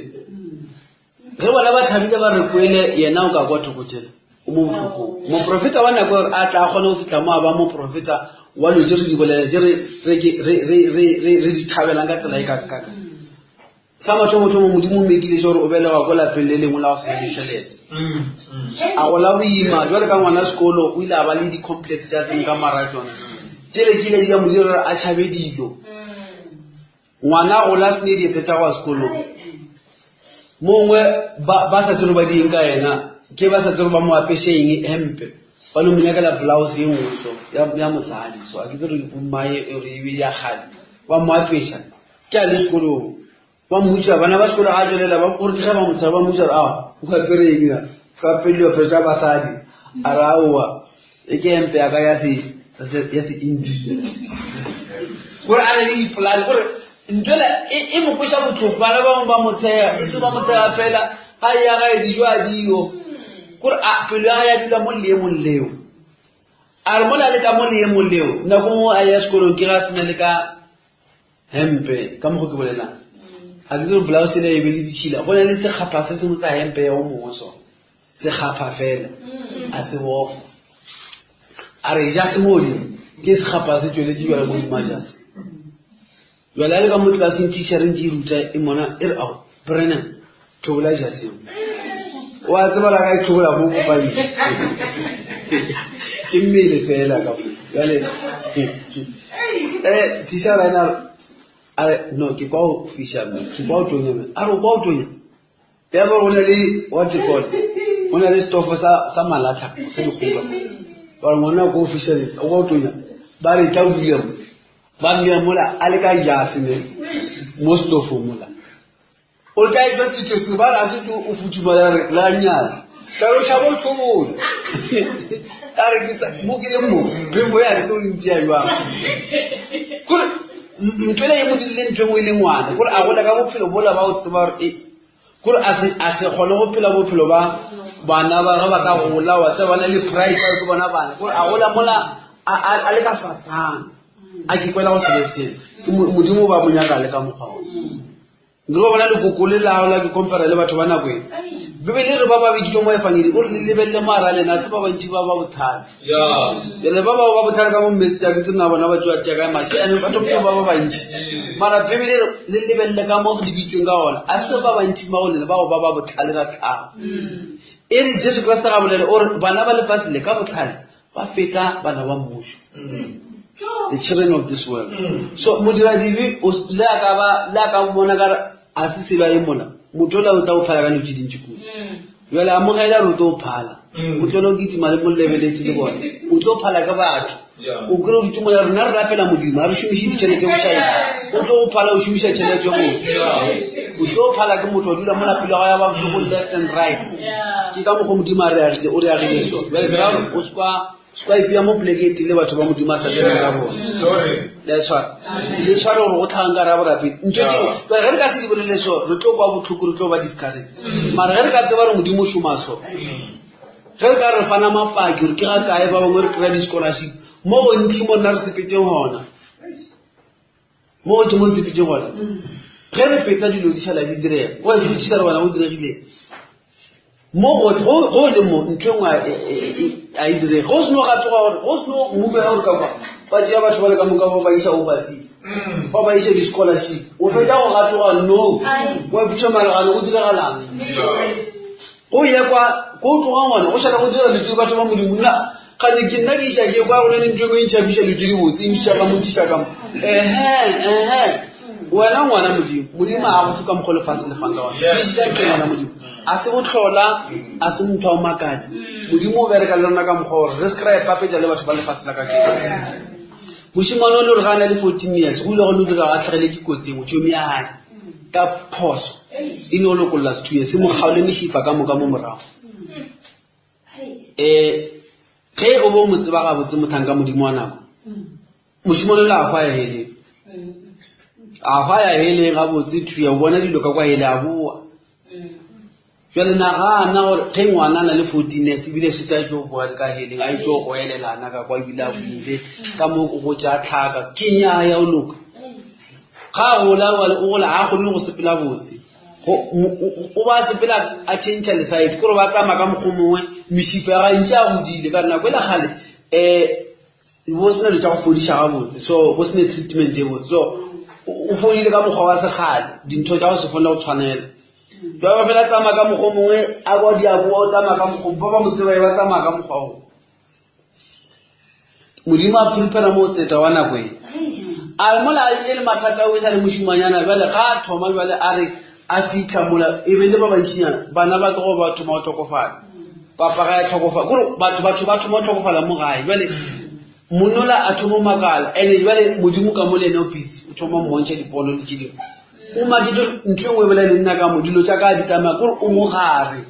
ge bona ba thabile ba re kwele yena o ka kwa thoko tšela o mo bohlokong moprofeta wa nako a tla kgone go fitlha mo a ba moprofeta wa dilo tše re di bolela tše re di thabelang ka tsela e kakakaka Sa mathomothomo Modimo o mekile gore o belegwa ko lapeng le lengwe la go sena ditšhelete. A gola boima jwale ka ngwana sekolo o ile a ba le di-complex tša tseng ka mara tsona. Tšele ke ile di a mo dira gore a tšhabe dilo. Ngwana a gola a sene dieta tša go ya sekolong. Mongwe ba ba sa tsebe ba di eng ka yena ke ba sa tsebe ba mo apeše eng hempe ba no mo nyakela blouse ye nngwe so ya ya mosadi so a ke tsebe gore mmae ore e be ya kgale ba mo apeša Ke a le sekolong. Ba mmotša, bana ba sekolo ga tšwelela, ba gore ke ge ba mo tshaba, ba mmotša gore, a, o apere eng ya? Ka apere diaparo tša basadi. A re, aowa, e ke hempe ya ka ya se, ya se India. Gore a na le dipolane, gore ntwela e, e mo kweša bohloko, bana ba bangwe ba mo tsheya, e se ba mo tsheya fela. Ga ya gae dijo a dio. Kore a pelo ya gae ya dula mo leemong leo. A re mola le ka mo leemong leo, nako nngwe a ya sekolong ke ga a sena le ka hempe, ka mokgwa ke bolelang. Ga ke tsebe blouse ena e be le ditšhila. Go na le sekgapha se sengwe sa hempe ya o mongwe so. Sekgapha fela. A se bofa. A re jase mo godimo, ke sekgapha se tšweletše bjale mo godimo ga jase. Bjale a le ka mo tlelaseng teachereng ke e ruta e mona e re ao Brennan tlhobola jase eo. O a tseba la ka e tlhobola mo kopane. Ke mmele fela ka mo. Bjale eh teacher ena a re no ke kwa o fiša mme ke kwa o tonya mme a re o kwa o tonya ya ba go na le what you call go na le setofo sa sa malatlha se dikgoka ba re ngwana ko o fiša o kwa o tonya ba re tla o dule mo ba mmea mola a le ka jase ne mo setofong mola o tla etwa tsitso se ba re a setse o futhumala re la nyala ka re o tšhaba o tlhobola a re ke mo ke le mo phefo ya re ke o ntsi ya jwang kore ntho ele e mo dirile ntho e nngwe e le ngwana kore a gola ka bophelo bola ba o tseba gore e kore a se a se kgone go phela bophelo ba bana ba ge ba ka gola wa tseba ba na le pride ba ke bona bana kore a gola mola a le ka fasana a ke kwela go se be selo ke modimo ba mo nyaka le ka mokgwa o Nke ba bona lekoko le laola ke compara le batho ba nako e. Bibele e re ba ba biditšwe mo efangedi o re le lebelele mo ara lena se ba bantši ba ba bothale. Jale ba ba ba bothale ka mo mmetsi tša ke tsena bona ba tšwa tša ka mashe ene batho ba ba bantši. Mara Bibele e re le lebelele ka mo le biditšweng ka gona a se ba bantši ba go lena ba go ba ba bothale ka tlhago. E re Jesu Kriste ga bolele o re bana ba lefase le ka botlhale ba feta bana ba mmušo the children of this world mm. so modiradibe le a ka ba le a ka bona ka a se tseba e mola motho ola o tla o phala ka dilo tse dintsi kudu mm. jale amogela re o tlo o phala mm. o tlole o kitima le molebeletse le bone o tlo phala ka batho o kry o dutse mola rena re rapela modimo ga re šomiše ditšhelete go šaena o tlo go phala o šomiša tšhelete go o tlo phala ke motho wa dula mola pelo ya ba bohloko left and right ke ka mokgwa modimo a re agile o re agile so bjale ke ra gore o sekwa sekwa ipea mo poleke e tele batho ba modimo a sa šomeng ka bona le tshware le tshware gore go tlhagang ka ra borapedi ntho tseo ge re ka se di bolele so re tlo kwa botlhoko re tlo ba discourage mara ge re ka tseba gore modimo o šoma so ge re ka re fana mapaki gore ke ga kae ba bangwe re kry-a di-scholarship mo gontši mo nna re sepetseng gona mo gontši mo re sepetseng gona ge re fetsa dilo di šala di direga o a botšiša re bona go diregile mo go le mo ntho e nngwe a e direge go seno ga tsoga gore go seno mumega gore ka kwa ba tšea batho ba le ka moka ba ba isa overseas ba ba isa di-scholarship o fetsa go gatoga no wa botša maregano go diragalang Go ye kwa, ko o tlogang gona, go šala go dira dilo batho ba Modimo. Nna, gane ke nna ke iša ke kwa go na le ntho e nngwe e ntšhabiša dilo tše dibotse, e nkiša ka mo, nkiša ka mo. Ehe, ehe. Wena ngwana Modimo, Modimo a go fe ka mokgwa lefatshe le fang ka gona. Kwešiša ntho ngwana Modimo. A se bohlola, a se motho wa go makatša. Modimo o bereka le rona ka mokgwa gore re se ke ra ipapetša le batho ba lefase la kajeno. Mošemane o le gore ga a na le 14 years, go ile go no dira a tlhagele ke kotsi engwe, tšomi ya gae ka phoso e no lokolla sethunya se mo kgaole mešifa ka moka mo morago. Um ge o bo mo tseba gabotse mothanka modimo wa nako, mošemane o le a hwa ya heleng, a hwa ya heleng gabotse thuya o bona dilo ka kwa hele a boa. Bjale nagana gore ge ngwana a na le 14 years ebile šetše a tšo boa le ka heleng a etšo go elelana ka kwa ebile a boile ka mo go tša tlhaka ke nyaa ya o loka ga a gola o gola ga a kgone go sepela botse o ba sepela a change lesaete kore ba tsamaya ka mokgwa mongwe mešifa ya gae ntše a godile ka nako e le kgale um bo sena dilo tša go fodiša gabotse so go sene treatment e botse so o fodile ka mokgwa wa sekgale dintho tša go se fone go tshwanela ba ba fela tsamaya ka mokgwa mongwe a kwa diaboa o tsamaya ka mokgwa ba ba mo tseba ba tsamaya ka mokgwa o modimo a prepare mo tseta wa nako e a re mola a bile le mathata o sa le mošimanyana bjale ga a thoma bjale a re a fitlha mola e be le ba bantšinyana bana ba tlogo ba thoma go tlhokofala papa ga ya tlhokofala kore batho batho ba thoma go tlhokofala mo gae jale monola a thoma makala ene jale modimo ka mo le ene o busy o thoma mmontšha dipono le tše dingwe o maketse ntho e nngwe e bolela le nna ka mo dilo tša ka di tsamaya kore o mogare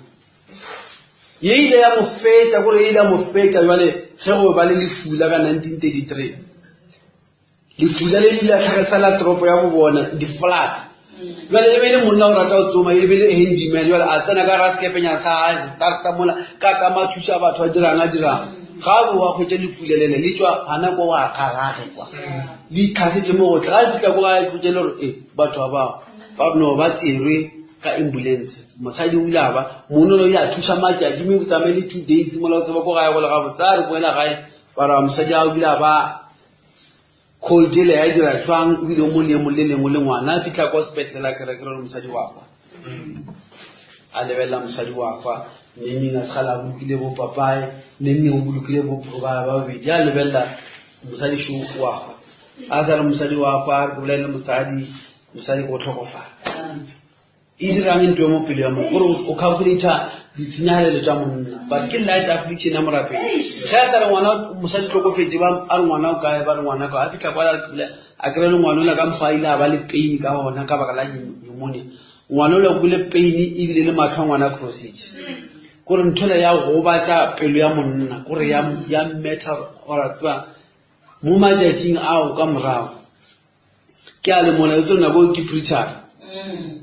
ye ile ya mo fetša kore ye ile ya mo fetša jale ge go ba le lefula ka 1933 Lefula le le ile la tlhagesela toropo ya bo bona di-floods. Jale e be e le monna o rata go tsoma, e be e le handyman. Jale a tsena ka ra sekepenyana sa gae, starta mola, ka ka ma thuša batho a dirang a dirang. Ga a boa hwetša lefula lele le tšwa gana kwa wa gagage kwa. Le itlhasetše mo gohle. Ga a fihla ko gae hwetša le gore e batho ba bao ba no ba tserwe ka ambulance. Mosadi o ile a ba monna o ile a thuša matšatši mme o tsamaile 2 days mola o tseba ko gae go le gabotse. A re boela gae ba re mosadi a o ile a ba cold ele ya dira jwang ebile o mo leemong le lengwe le ngwana a fitlha kwa sepetlele a kere kere gore mosadi wa kwa a lebelela mosadi wa kwa neng a segala a bolokile bo papae neng o bolokile bo ba babedi a lebelela mosadi sho wa kwa a sa re mosadi wa kwa a re ke bolele mosadi mosadi ko tlhokofala e dirang ntho e mo pelo ya mo gore o calculator ditshenyagalelo tša monna but ke light affliction ya morapedi ge a sa re ngwana mosadi tlhokofetse ba a re ngwana o kae ba re ngwana ka a fitlha kwa a kry le ngwana ola ka mokgwa a ile a ba le pain ka gona ka baka la pneumonia ngwana ola kwile pain ebile le matlho a ngwana crossage kore nthola ya gobatša pelo ya monna kore ya mmetha ora tseba mo matšatšing ao ka morago ke a le mona e tsere nako ke preacher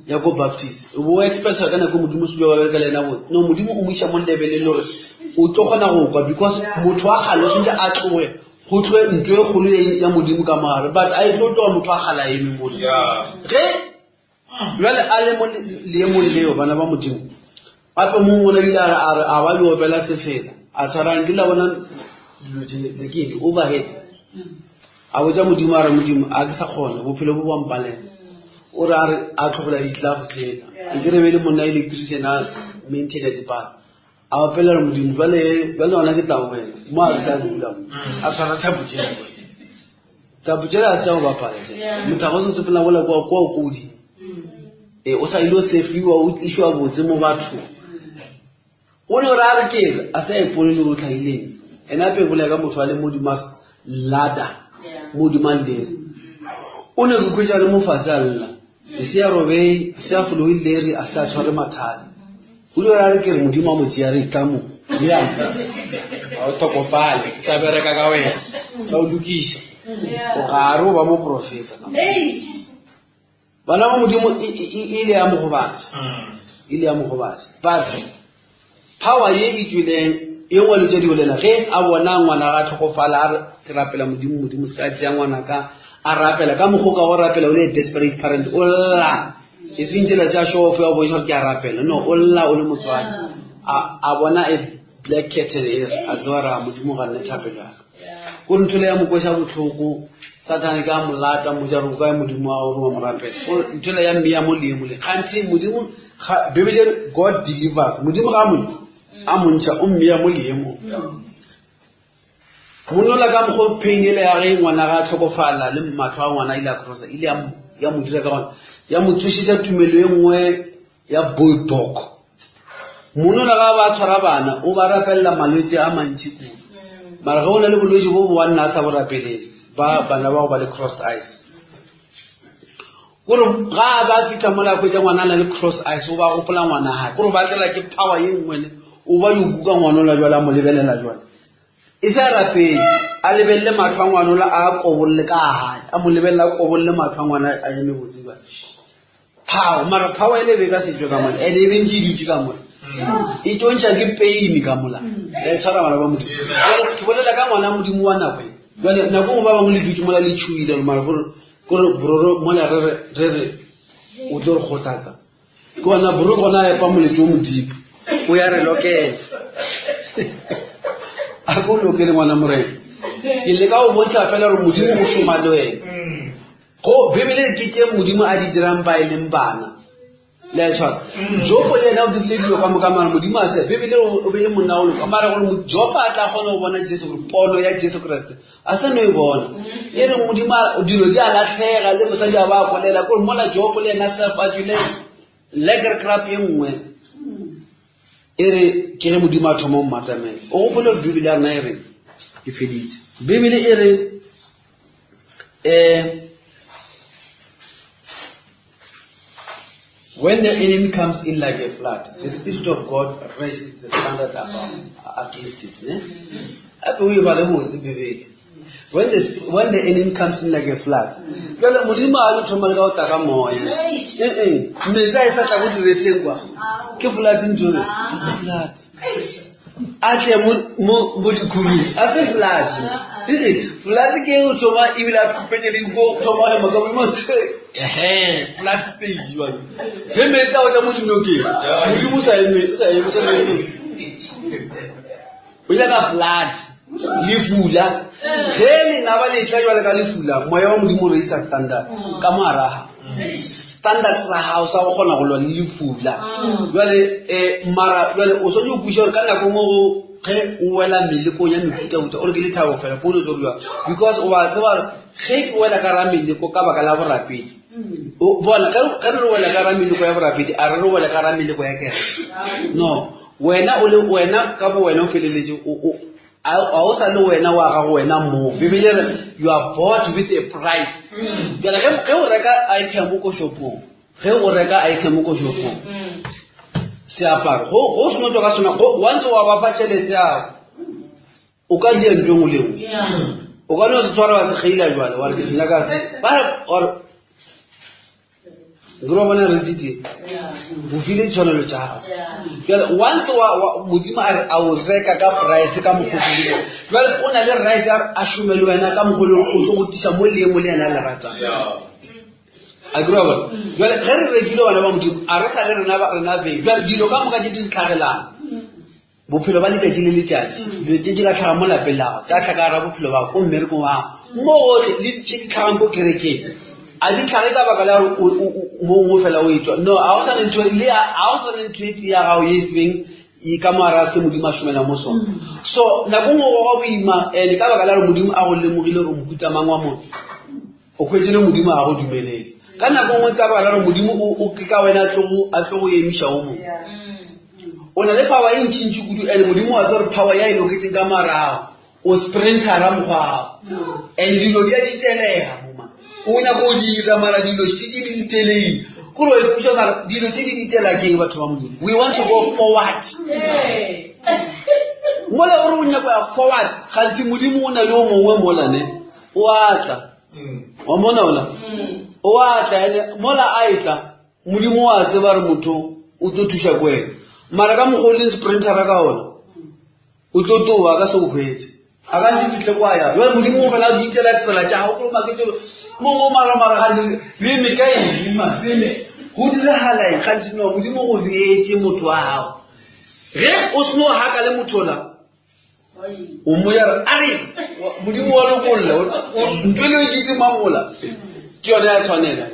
ya ko baptist o bo expecta ka nako modimo se ba bereka le ena bo no modimo o mo isa mo level e le gore o tlo kgona go kwa because motho wa kgale o tshwanetse a tloe go tloe ntho e kgolo ya modimo ka mogare but a e tlo tloga motho wa kgale a eme mole ge Jwale a le mo leemong leo, bana ba Modimo, gape mongwe o ile a re a ba yo opela sefela, a tshwarang ke la bona dilo tše le ke eng overhead. A botša Modimo a re Modimo a ke sa kgona bophelo bo bo mpalela. O re a re a tlhobola ditlelafo tsela. E ke re be le monna electrician a maintaina dipala. A opela re Modimo jwale jwale gona ke tla go wena mo a ke sa dula a tshwara thapo tšela. Thapo tšela a se tša go bapala tše. Motho a go se sepela gola kwa kwa ko godimo. E o sa ile o sefiwa o tlišwa botse mo bathong. O ne o re a re ke a sa ipone le o tlhaileng. Ena ape bolela ka motho a le modimo a lada modimo a lere. O ne ke khwetša le mo fatshe a lla. E se ya robe, se a fologe leri a se a tshware mathale. O ile a re ke re modimo a mo tšea re tla mo bjang ga o tlhokofale ke sa bereka ka wena tla o lokiša o gare o ba moprofeta bana ba modimo e ile ya mo gobatsa e ile ya mo gobatsa but power ye e tswileng e nngwe le tse di bolela ge a bona ngwana ga tlhokofala a re ke rapela modimo modimo se ka tšea ngwana ka a rapela ka mokgwa ka go rapela o le desperate parent o lla e seng tsela tša show off ya go bontšha gore ke a rapela no o lla o le motswadi a bona e black curtain e a tseba ra modimo ga nne thapelo yaka ko ntho le ya mo kweša botlhoko sathane ka molata moja re kae modimo wa gore wa mo rapela ko ntho le ya mme ya mo leemo le kganthe modimo bibele god delivers modimo ga mo a montšha o mme ya mo leemong Monola ka mokgwa pain ele ya ge ngwana ga tlhokofala le matlho a ngwana ile a crossa ile ya mo dira ka gona ya mo tsošetša tumelo e nngwe ya bulldog monola ga ba tshwara bana o ba rapelela malwetse a mantši kudu mara ge o na le bolwetse bo bo wa nna a sa bo rapelele ba bana ba go ba le crossed eyes kore ga a ba fitlha mola a hwetša ngwana a na le cross eyes o ba gopola ngwana gae kore ba tlela ke power ye nngwe le o ba yo kuka ngwanola jwale a mo lebelela jwale e sa rapele a lebelele matlho a ngwanola a kobolle ka gae a mo lebelela a kobolle matlho a ngwana a eme botse jwale power mara power e le be ka setswe ka mola ene e beng ke e dutse ka mola e tšontšha ke pain ka mola e tshwara bana ba modimo ke bolela ka ngwana modimo wa nako e jale nako ngwe ba bangwe le dutse mola le tšhoile mara gore kore bororo mola re re re re o tlo re kgothatsa ke gona bororo gona a epa moletsi o modipo o ya re lokela a ko lokele ngwana morena ke leka go bontšha fela gore modimo o šoma le wena go bibele ke tše modimo a di dirang ba e leng bana le a tshwara jopo le ena o dirile dilo ka moka mara modimo a se bibele o bele monna o loka mara gore jopo a tla kgona go bona jesu gore pono ya jesu kriste a sa no e bona e re modimo dilo di a latlhega le mosadi a ba a bolela kore mola jopo le ena self a tswile lekker crap ye nngwe e re ke ge modimo a thoma go mmatamela o gopole gore bibele ya rena e re ke feditse bibele e re um When the enemy comes in like a flood, the Spirit of God raises the standard above, against it. Ne? Ape o e bale botse Bibele. When the, when the enemy comes in like a flood. Jale modimo a lo thoma le ka go tla ka moya. Eh metsi a e sa tla go diretseng kwa. Ke flood ntho e. Se flood. A tle mo mo mo dikhurung. A se flood. Eh flood ke o thoma ebile a khupetse le go thoma hema ka modimo. Ehe, flood stage jwale. Ge metsi a o tla mo dinokeng. Modimo o sa eme, o sa eme, o sa eme. O nyaka flood lefula ge lenaba le tla jwale ka lefula moya wa modimo o reisa standard ka mo araga standard sa gago sa go kgona go lwa le lefula jwale um mara jwale o swanetse go kweša gore ka nako ngwe go ge o wela melekong ya mefutafuta o re ke lethabo fela polo tso jwang because o a tseba gore ge ke wela ka ra meleko ka baka la borapedi bona ge re re wela ka ra meleko ya borapedi a re re wela ka ra meleko ya kereke no Wena o le wena ka bo wena o feleletše o o a o sa le wena wa gago wena mo bibele e re you are bought with a price jale ge ge o reka item ko shopong ge o reka item ko shopong seaparo go go seno tswa ka sona go once wa ba fa tšhelete yago o ka dia ntho engwe le engwe o ka no se tshwara wa se kgeila jwale wa re ke se nyaka se ba re or nkore wa bona receipt o file ditshwanelo tša gago jale once wa modimo a re a o reka ka price ka mokgwa jale o na le right a re a šome le wena ka mokgwa le o tlo go tisa mo le mo le yena a le ratang a kry wa bona jale ge re rekile bana ba modimo a re sa le rena rena beng jale dilo ka moka tse di re tlhagelang bophelo ba letšatši le letšatši dilo tše di ka tlhaga mo lapeng la gago tša tlhaga gara bophelo ba ko mmerekong wa gago mo gotlhe le tše di tlhagang ko kerekeng a di tlhage ka baka la gore mo nngwe fela o etswa no ga o sane ntho le ga o sane ntho e ya gago ye e sebeng e ka moara se modimo a šomela mo sona so nako nngwe go ga boima and ka baka la gore modimo a go lemogile gore mohuta mang wa motho o hwetše le modimo a go dumelele ka nako nngwe ka baka la gore modimo o ke ka wena a tlo go emiša o mongwe o na le power e ntšintši kudu and modimo wa tsere power ya e loketseng ka marago o sprintera mokgwago and dilo di a di telega moma o nyako o dira mara dilo tše di di diteleng kore wa ipotša mara dilo tše di ditela keng batho ba modimo we want to go forward mola o re o nyako ya forward gantsi modimo o na le o mongwe mola ne o a tla wa mona ola o a tla ene mola a e tla modimo wa tseba re motho o tlo thuša ko wena mara ka mokgwa o leng sprintera ka ona o tlo toa ka se o hwetše a ka se fitlhe kwa ya jale modimo o fela a diitela tsela tša gago kore maketse mongwe mara mara ga le eme ka eng mafeme go diragala eng gantsi no modimo go beetse motho wa gago ge o seno haka le motho ola o mo ya re a re modimo wa lokolla ntho e le e kitse mamola ke yone ya tshwanela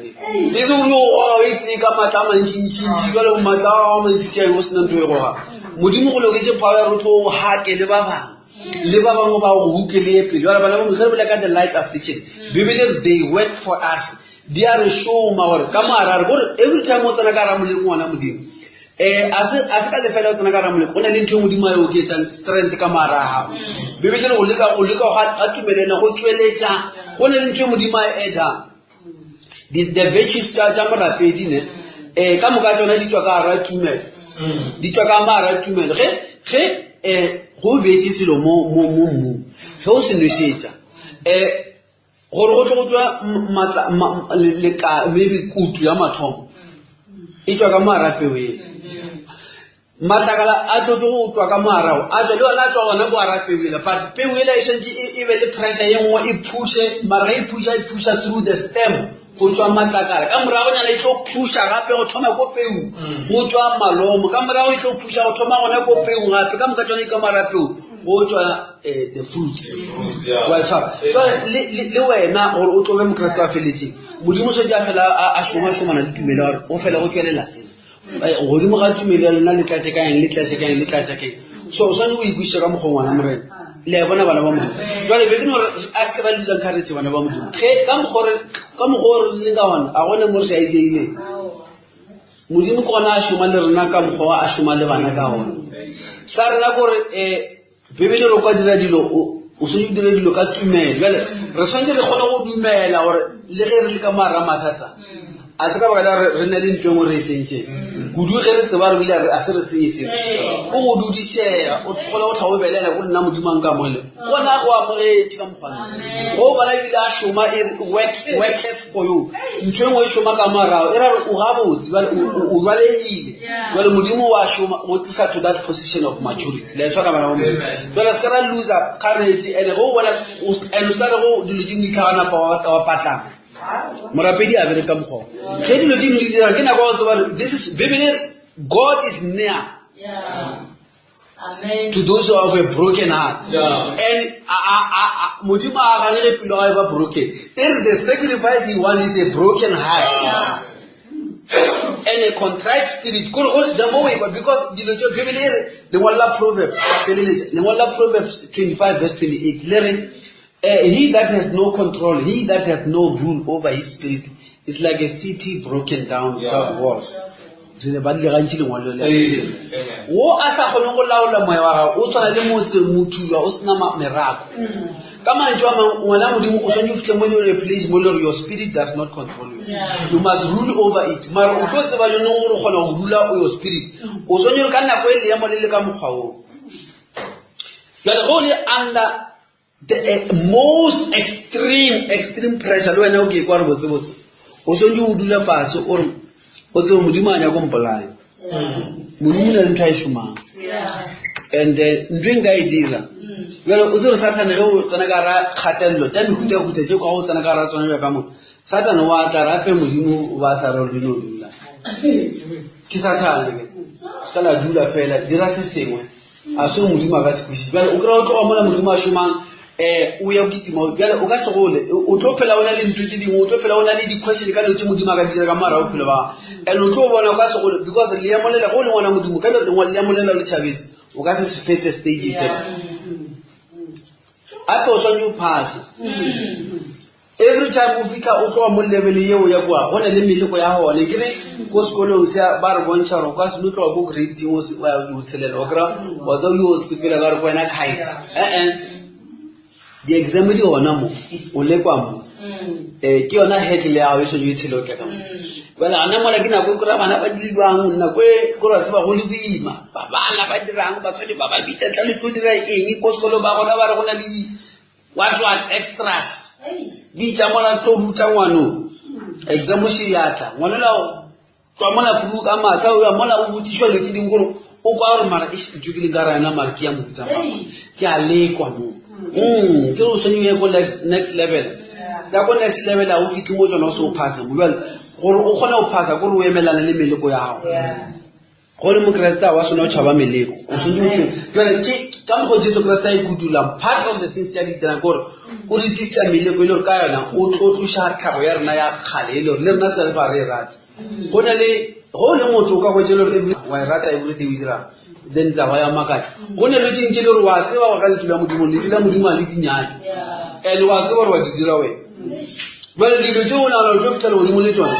se se o o e tseye ka maatla a mantšintšintši jale maatla a mantši ke o sena ntho e goga modimo go loketse power o tlo o hake le ba bangwe le ba bangwe ba go huke le ye pele jale bana ba ge re bolela ka the light affliction bibele re they work for us di a re šoma gore ka moara re gore every time o tsena ka ra moleko ngwana modimo um a se a se ka lefela o tsena ka ramoleko go na le ntho e modimo a e oketsang strength ka moara gago bebele re go leka go leka ga tumelo ena go tsweletša go na le ntho e modimo a e addang the virtues tša tša morapedi ne um ka moka tsona di tswa ka gara tumelo di tswa ka moara tumelo ge ge um go beetse selo mo mo mo mmung ge o se nošetša um gore go tle go tswa matla leka maybe kutu ya mathomo e tswa ka moara peo e matlakala a tlo tlo go tswa ka moarago a tswa le yona a tswa gona ko ara peo ela but peo ela e santse e be le pressure ye nngwe e phushe mara ge e phusha e phusha through the stem go tswa matlakala ka moragonyana e tlo phusha gape go thoma ko peu go tswa malomo ka morago e tlo phusha go thoma gona ko peu gape ka moka tsone e ka mara peu go tswa eh, the fruits wa tshwara jwale le wena gore o tlobe mokeresete wa feletseng modimo setse a fela a šoma šomana le tumelo ya gore o fele go tswelela sena eh, godimo ga tumelo ya lena le tlatse ka eng le tlatse ka eng le tlatse ka eng so o tshwanetse o ikwiše ka mokgwa ngwana morena le a bona bana ba modimo jale be ke no gore a seke ba le dula encourage bana ba modimo ge ka mokgwa o re leng ka gona a gone mo re sa itseileng modimo ke gona a šoma le rena ka mokgwa a šoma le bana ka gona sa rena kore um eh, bebele re kwa dira dilo o swanetse o dire dilo ka tumelo jale re swanetse re kgone go dumela gore le ge re le ka moara mathata. A se ka baka la re re ne le ntho e nngwe re e sentšeng. Kudu ge re tseba re bile a se re senye selo. O go dudišega, o tlogele go tlha o belela go nna Modimo a nka amogele. Gona go amogetše ka mokgwana. Go bona ebile a šoma e work worketh for you. Ntho e nngwe e šoma ka morago e ra gore o gabotse bjale o jwalegile. Jwale Modimo wa šoma go tlisa to that position of maturity. La e tshwara bana ba Modimo. Jwale se ka ra loser courage and go bona and o se ka re go dilo di ditlhagana pa wa patlana. Morapedi a bereka mokgwa. Ge dilo di di dira ke nako ya go tseba this is Bibele God is near. Yeah. Amen. To those who have a broken heart. Yeah. And Modimo a gane ge pelo ya ba broken. E re the sacrifice he wants is a broken heart. Yeah. And a contrite spirit. Kore go the more we because dilo tse Bibele e re lengwalo la Proverbs feleletša lengwalo la Proverbs 25 verse 28 le re he that has no control, he that hath no rule over his spirit is like a city broken down without walls. Re le badile gantši lengwalo le. Wo a sa kgoneng go laola moya wa gago o tshwana le motse mothuwa o sena merako. Ka mantšu a mangwe ngwana Modimo o tshwanetse o fitlhe mo le place mo le gore your spirit does not control you. You must rule over it. Mara o tlo tseba jone gore o kgona go rula your spirit. O tshwanetse gore ka nako e leemo le le ka mokgwa oo. Jwale ge o le under the most extreme extreme pressure le wena o ke kwa re botsebotse o tshwanetse o dula fase o re o tsebe modimo a nyako mpolaya modimo o na le ntho a e šomang and ntho e nka e dira jale o tsere sathane ge o tsena ka ra kgatelelo tša mehutahuta tše kwa go tsena ka ra tsone bja ka moka sathane wa tla ra fe modimo ba sa re re no dula ke sathane ke se la dula fela dira se sengwe a se modimo a ka se kwešiše bjale o kry-a o tloga mola modimo a šomang um o ya kitima bjale o ka se gole o tlo phela o na le ntho tse dingwe o tlo phela o na le di-question ka dilo tse modimo a ka di dira ka morago bophelo ba and o tlo bona o ka se gole because leemolela go le ngwana modimo ka dilo leemolela le tšhabetse o ka se se fetse stage se gape o swanetse o phase every time o fitlha o tloga mo level yeo ya kua go na le meleko ya gone ke re ko sekolong se ba re bontšha gore o ka se no tloga ko grade o o tshelela o kry wa tsa o yo sepela ka re ko wena kite ee di-exam di gona mo o lekwa mo um ke yona headle ya gago e tshwanetse o tshele o tla ka mo jale gana mola ke nako e kry-a bana ba dirwang nako e kore tseba go le boima ba bana ba dirang batswadi ba ba bitsa tla le tlo dira eng ko sekolong ba gona ba re go na le what what extras bitsa mola tlo ruta ngwano exam še ya tla ngwana la tswa mola furu ka matla o ya mola o botsišwa dilo tse dingwe gore o kwa gore mara e ntho ke leng ka ra yona mara ke ya mohuta ke a lekwa mo ke re o tshwanetse o ye ko next level tsa ko next level a o fitlhe mo tsona o se o phasa mo jale gore o kgone go phasa kore o emelana le meleko ya gago go le mokeresete a wa sone o tšhaba meleko o tshwanetse jale ke ka mokgwa jesu kreste a ikutulang part of the things tša di dirang kore o re tliša meleko e le gore ka yona o tlo tloša tlhago ya rena ya kgale e le gore le rena self a re e rate go na le go le motho o ka hwetša e le gore wa e rata everything o e dirang then taba ya makatla go ne le tše ntši le gore wa tseba gore ka lentšu la modimo lentšu la modimo a le dinyane and wa tseba gore wa di dira wena jale dilo tše o nagana o tlo fitlha legodimo le tsone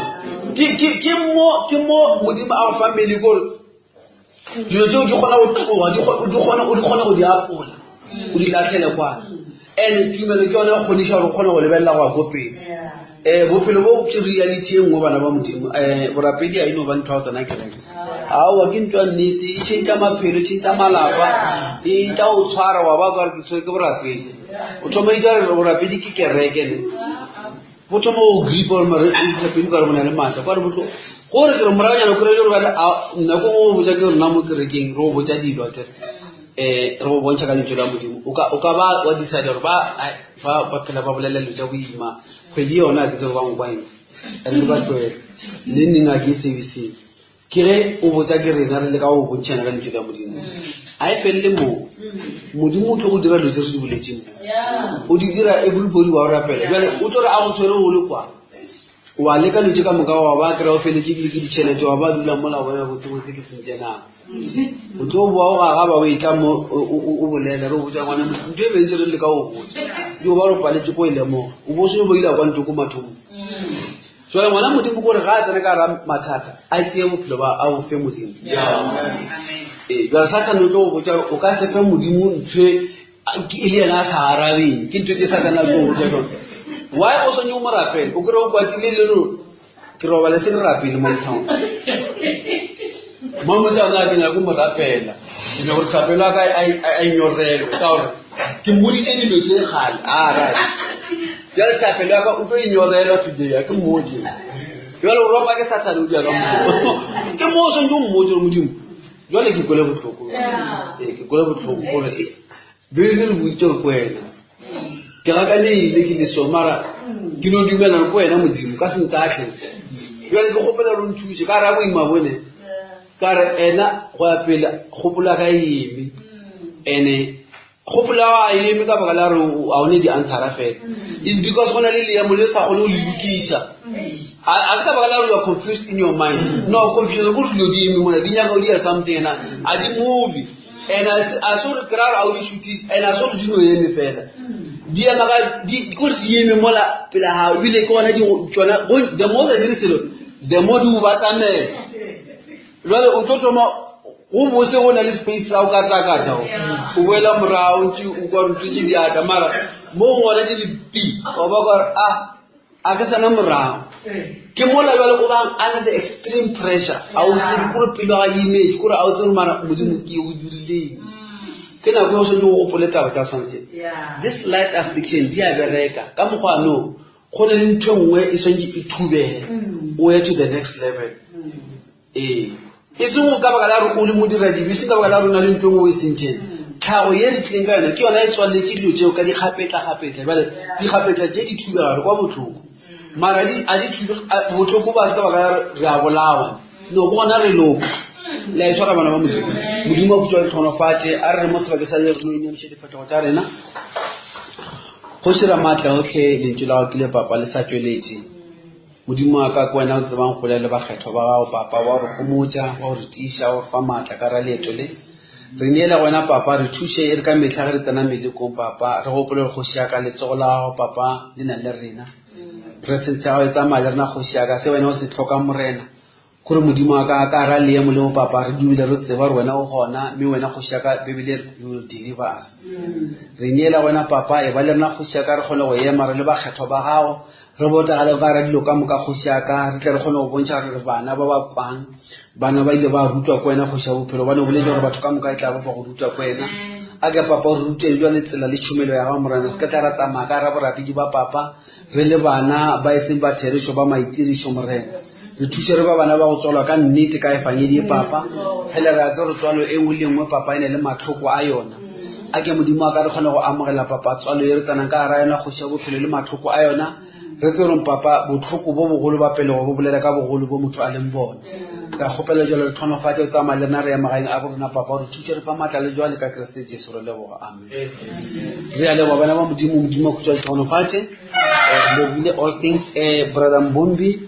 ke mo modimo a go fa mmele kore dilo tseo di kgona go tloga di kgone go di apola o di latlhele kwana and tumelo ke yone go kgoniša gore o kgone go lebelela go ya ko pele um bophelo bo ke reality e nngwe bana ba modimo um borapedi a e no ba ntho ya go tsena kereke aowa ke ntho ya nnete e change maphelo e change malapa e tla o tshwara wa ba kare ke tshwere ke borapedi o thoma itsa gore borapedi ke kereke ne bo thoma o gripa gore mare borapedi ka re bo na le maatla kwa re botlo gore ke re moragonyana o kry-e le gore nako nngwe o botsa ke rona mo kerekeng re o botsa dilo akere um re go bontšha ka lentšu la modimo o ka ba wa decide gore ba ba phela ba bolela dilo tša boima kgwedi yona a ke tsebe ba nkwaeng re ba tlwele le neng a ke serviceng ke ge o botsa ke rena re le ka go bontšhana ka lentšu la modimo a e felele moo modimo o tlo go dira dilo tse re di boletseng mo o di dira everybody wa o rapela jale o tlo re a go tshwere o le kwa wa leka dilo tse ka moka wa ba kry-a o feletse ebile ke ditšhelete wa ba dula mola bona botsebotse ke sentse na o tlo boa o gagaba o etla mo o bolele re o botsa ngwana ntho e bentse re le ka o botsa dio ba re paletse ko e lemoga o bo se o boile kwa ntho ko mathomong jale ngwana modimo kore ga a tsena ka ra mathata a tseye bophelo ba a bofe modimo ee jale sathane o tlo go botsa o ka se fe modimo ntho e le yena a sa arabeng ke ntho tse sathane a tlo go botsa tsone why o swanetse o mo rapele o kry o kwatile le rona. Ke robala se ke rapele mo town. Mo motse a ke nyako mo rapela. Ke nyako gore thapelo ya ka a e nyorelwe ka gore ke mmoditse dilo tse kgale. A right. Bjale thapelo ya ka o tlo e nyorelwa today, a ke mmotse. Bjale o ropa ke Sathane o dia ka mo. Ke mo o swantse o mmotse gore Modimo. Jwale ke kwele bohloko. Ee, ke kwele bohloko gore Bibele re boditse gore ke wena. Ke gakanegile ke le so mara ke no dumela gore ke wena Modimo ka se ntatlhe. Jwale ke kgopela gore o nthuse ka re a boima bone. Ka re ena go ya pele kgopolo ya ka e eme. Ene kgopolo ya gago e eme ka baka la gore a o ne di-answera fela. It's because go na le leemo le o sa kgone go le lokisa. A se ka baka la gore you are confused in your mind. No, confusion ke gore dilo di eme mona di nyaka o dira something ena a di move. And a se gore ke ra gore a o di shootise and a se gore di no eme fela. Di ema ka di ke gore di eme mola pele ga gago ebile ke gona di tsona the more o sa dire selo the more di go batsamela. Jwale o tlo thoma go bose go na le space sa o ka tlakatla o o boela morago ntse o kwa ntse ke diatla mara mo gona di le pi wa ba gore ah a ke sana morago ke mola jwale o bang under the extreme pressure a o tsebe kore pelo ga image kore a o tsebe mara modimo ke o dirileng ke nako e o swanetse o gopole taba tsa tshwanetse this light affliction di a bereka ka mokgwa no go ne le ntho e nngwe e swanetse e thubege o ye to the next level Ee. E seng ka baka la gore o le modiradibe, e seng ka baka la gore o na le ntho e nngwe o e sentšeng. Tlhago ye re tlileng ka yona ke yona e tswalletše dilo tšeo ka dikgapetla-gapetla. Bjale dikgapetla tše di thubega re kwa bohloko. Mara di a di thube bohloko ba se ka baka la gore re a bolawa. No ke gona re loka. Le a e tshwara bana ba Modimo. Modimo a khutšwa le tlhonofatše a re re mo sebakeng sa le re no inamiše difahlego tša rena. Kgoši Ramaatla ohle lentšu la gago ke le papa le sa tšweletše. Modimo wa ka, ke wena o tsebang go bolela le bakgethwa ba gago, Papa, wa re homotša, wa re tiiša, wa re fa maatla ka ra leeto le. Re neela go wena, Papa, re thuše e re ka mehla ge re tsena melekong, Papa, re gopole gore Kgoši ya ka, letsogo la gago, Papa, le na le rena. Presence ya gago e tsamaya le rena, Kgoši ya ka, se wena o se hlokang, Morena. Kore Modimo wa ka, ka ra leemo leo, Papa, re dule re tseba gore wena o gona, mme wena, Kgoši ya ka, Bibele e re, you will deliver us. Re neela go wena, Papa, e ba le rena, Kgoši ya ka, re kgone go ema re le bakgethwa ba gago, re botagale ka gara dilo ka moka, Kgoši ya ka, re tle re kgone go bontšha gore re bana ba ba kwang, bana ba ile ba rutwa ke wena, Kgoši ya bophelo, gobane o boletše gore batho ka moka e tla ba ba go rutwa ke wena. A ke, Papa, o re rute jwale tsela le tšhomelo ya gago, Morena, re ka tla ra tsamaya ka gara borapedi ba Papa, re le bana ba e seng ba therešo ba maitirišo, Morena. Re thuše re ba bana ba go tswalwa ka nnete ka efangedi ye, Papa. Fela re a tseba gore tswalo e nngwe le nngwe, Papa, e na le mahloko a yona. A ke Modimo wa ka re kgone go amogela, Papa, tswalo ye re tsenang ka gara yona, Kgoši ya bophelo, le mahloko a yona. Re tsebe gore, Papa, bohloko bo bogolo ba pelego bo bolela ka bogolo bo motho a leng bona. Re a kgopela jalo re tlhonofatše o tsamaya le rena re ya magaeng a borena, Papa, o re thuše re fa maatla le jwale ka Kriste Jesu re leboga. Amen. Re a leboga bana ba Modimo, Modimo a khutša le tlhonofatše. Lebile all things. Brother Mbombi.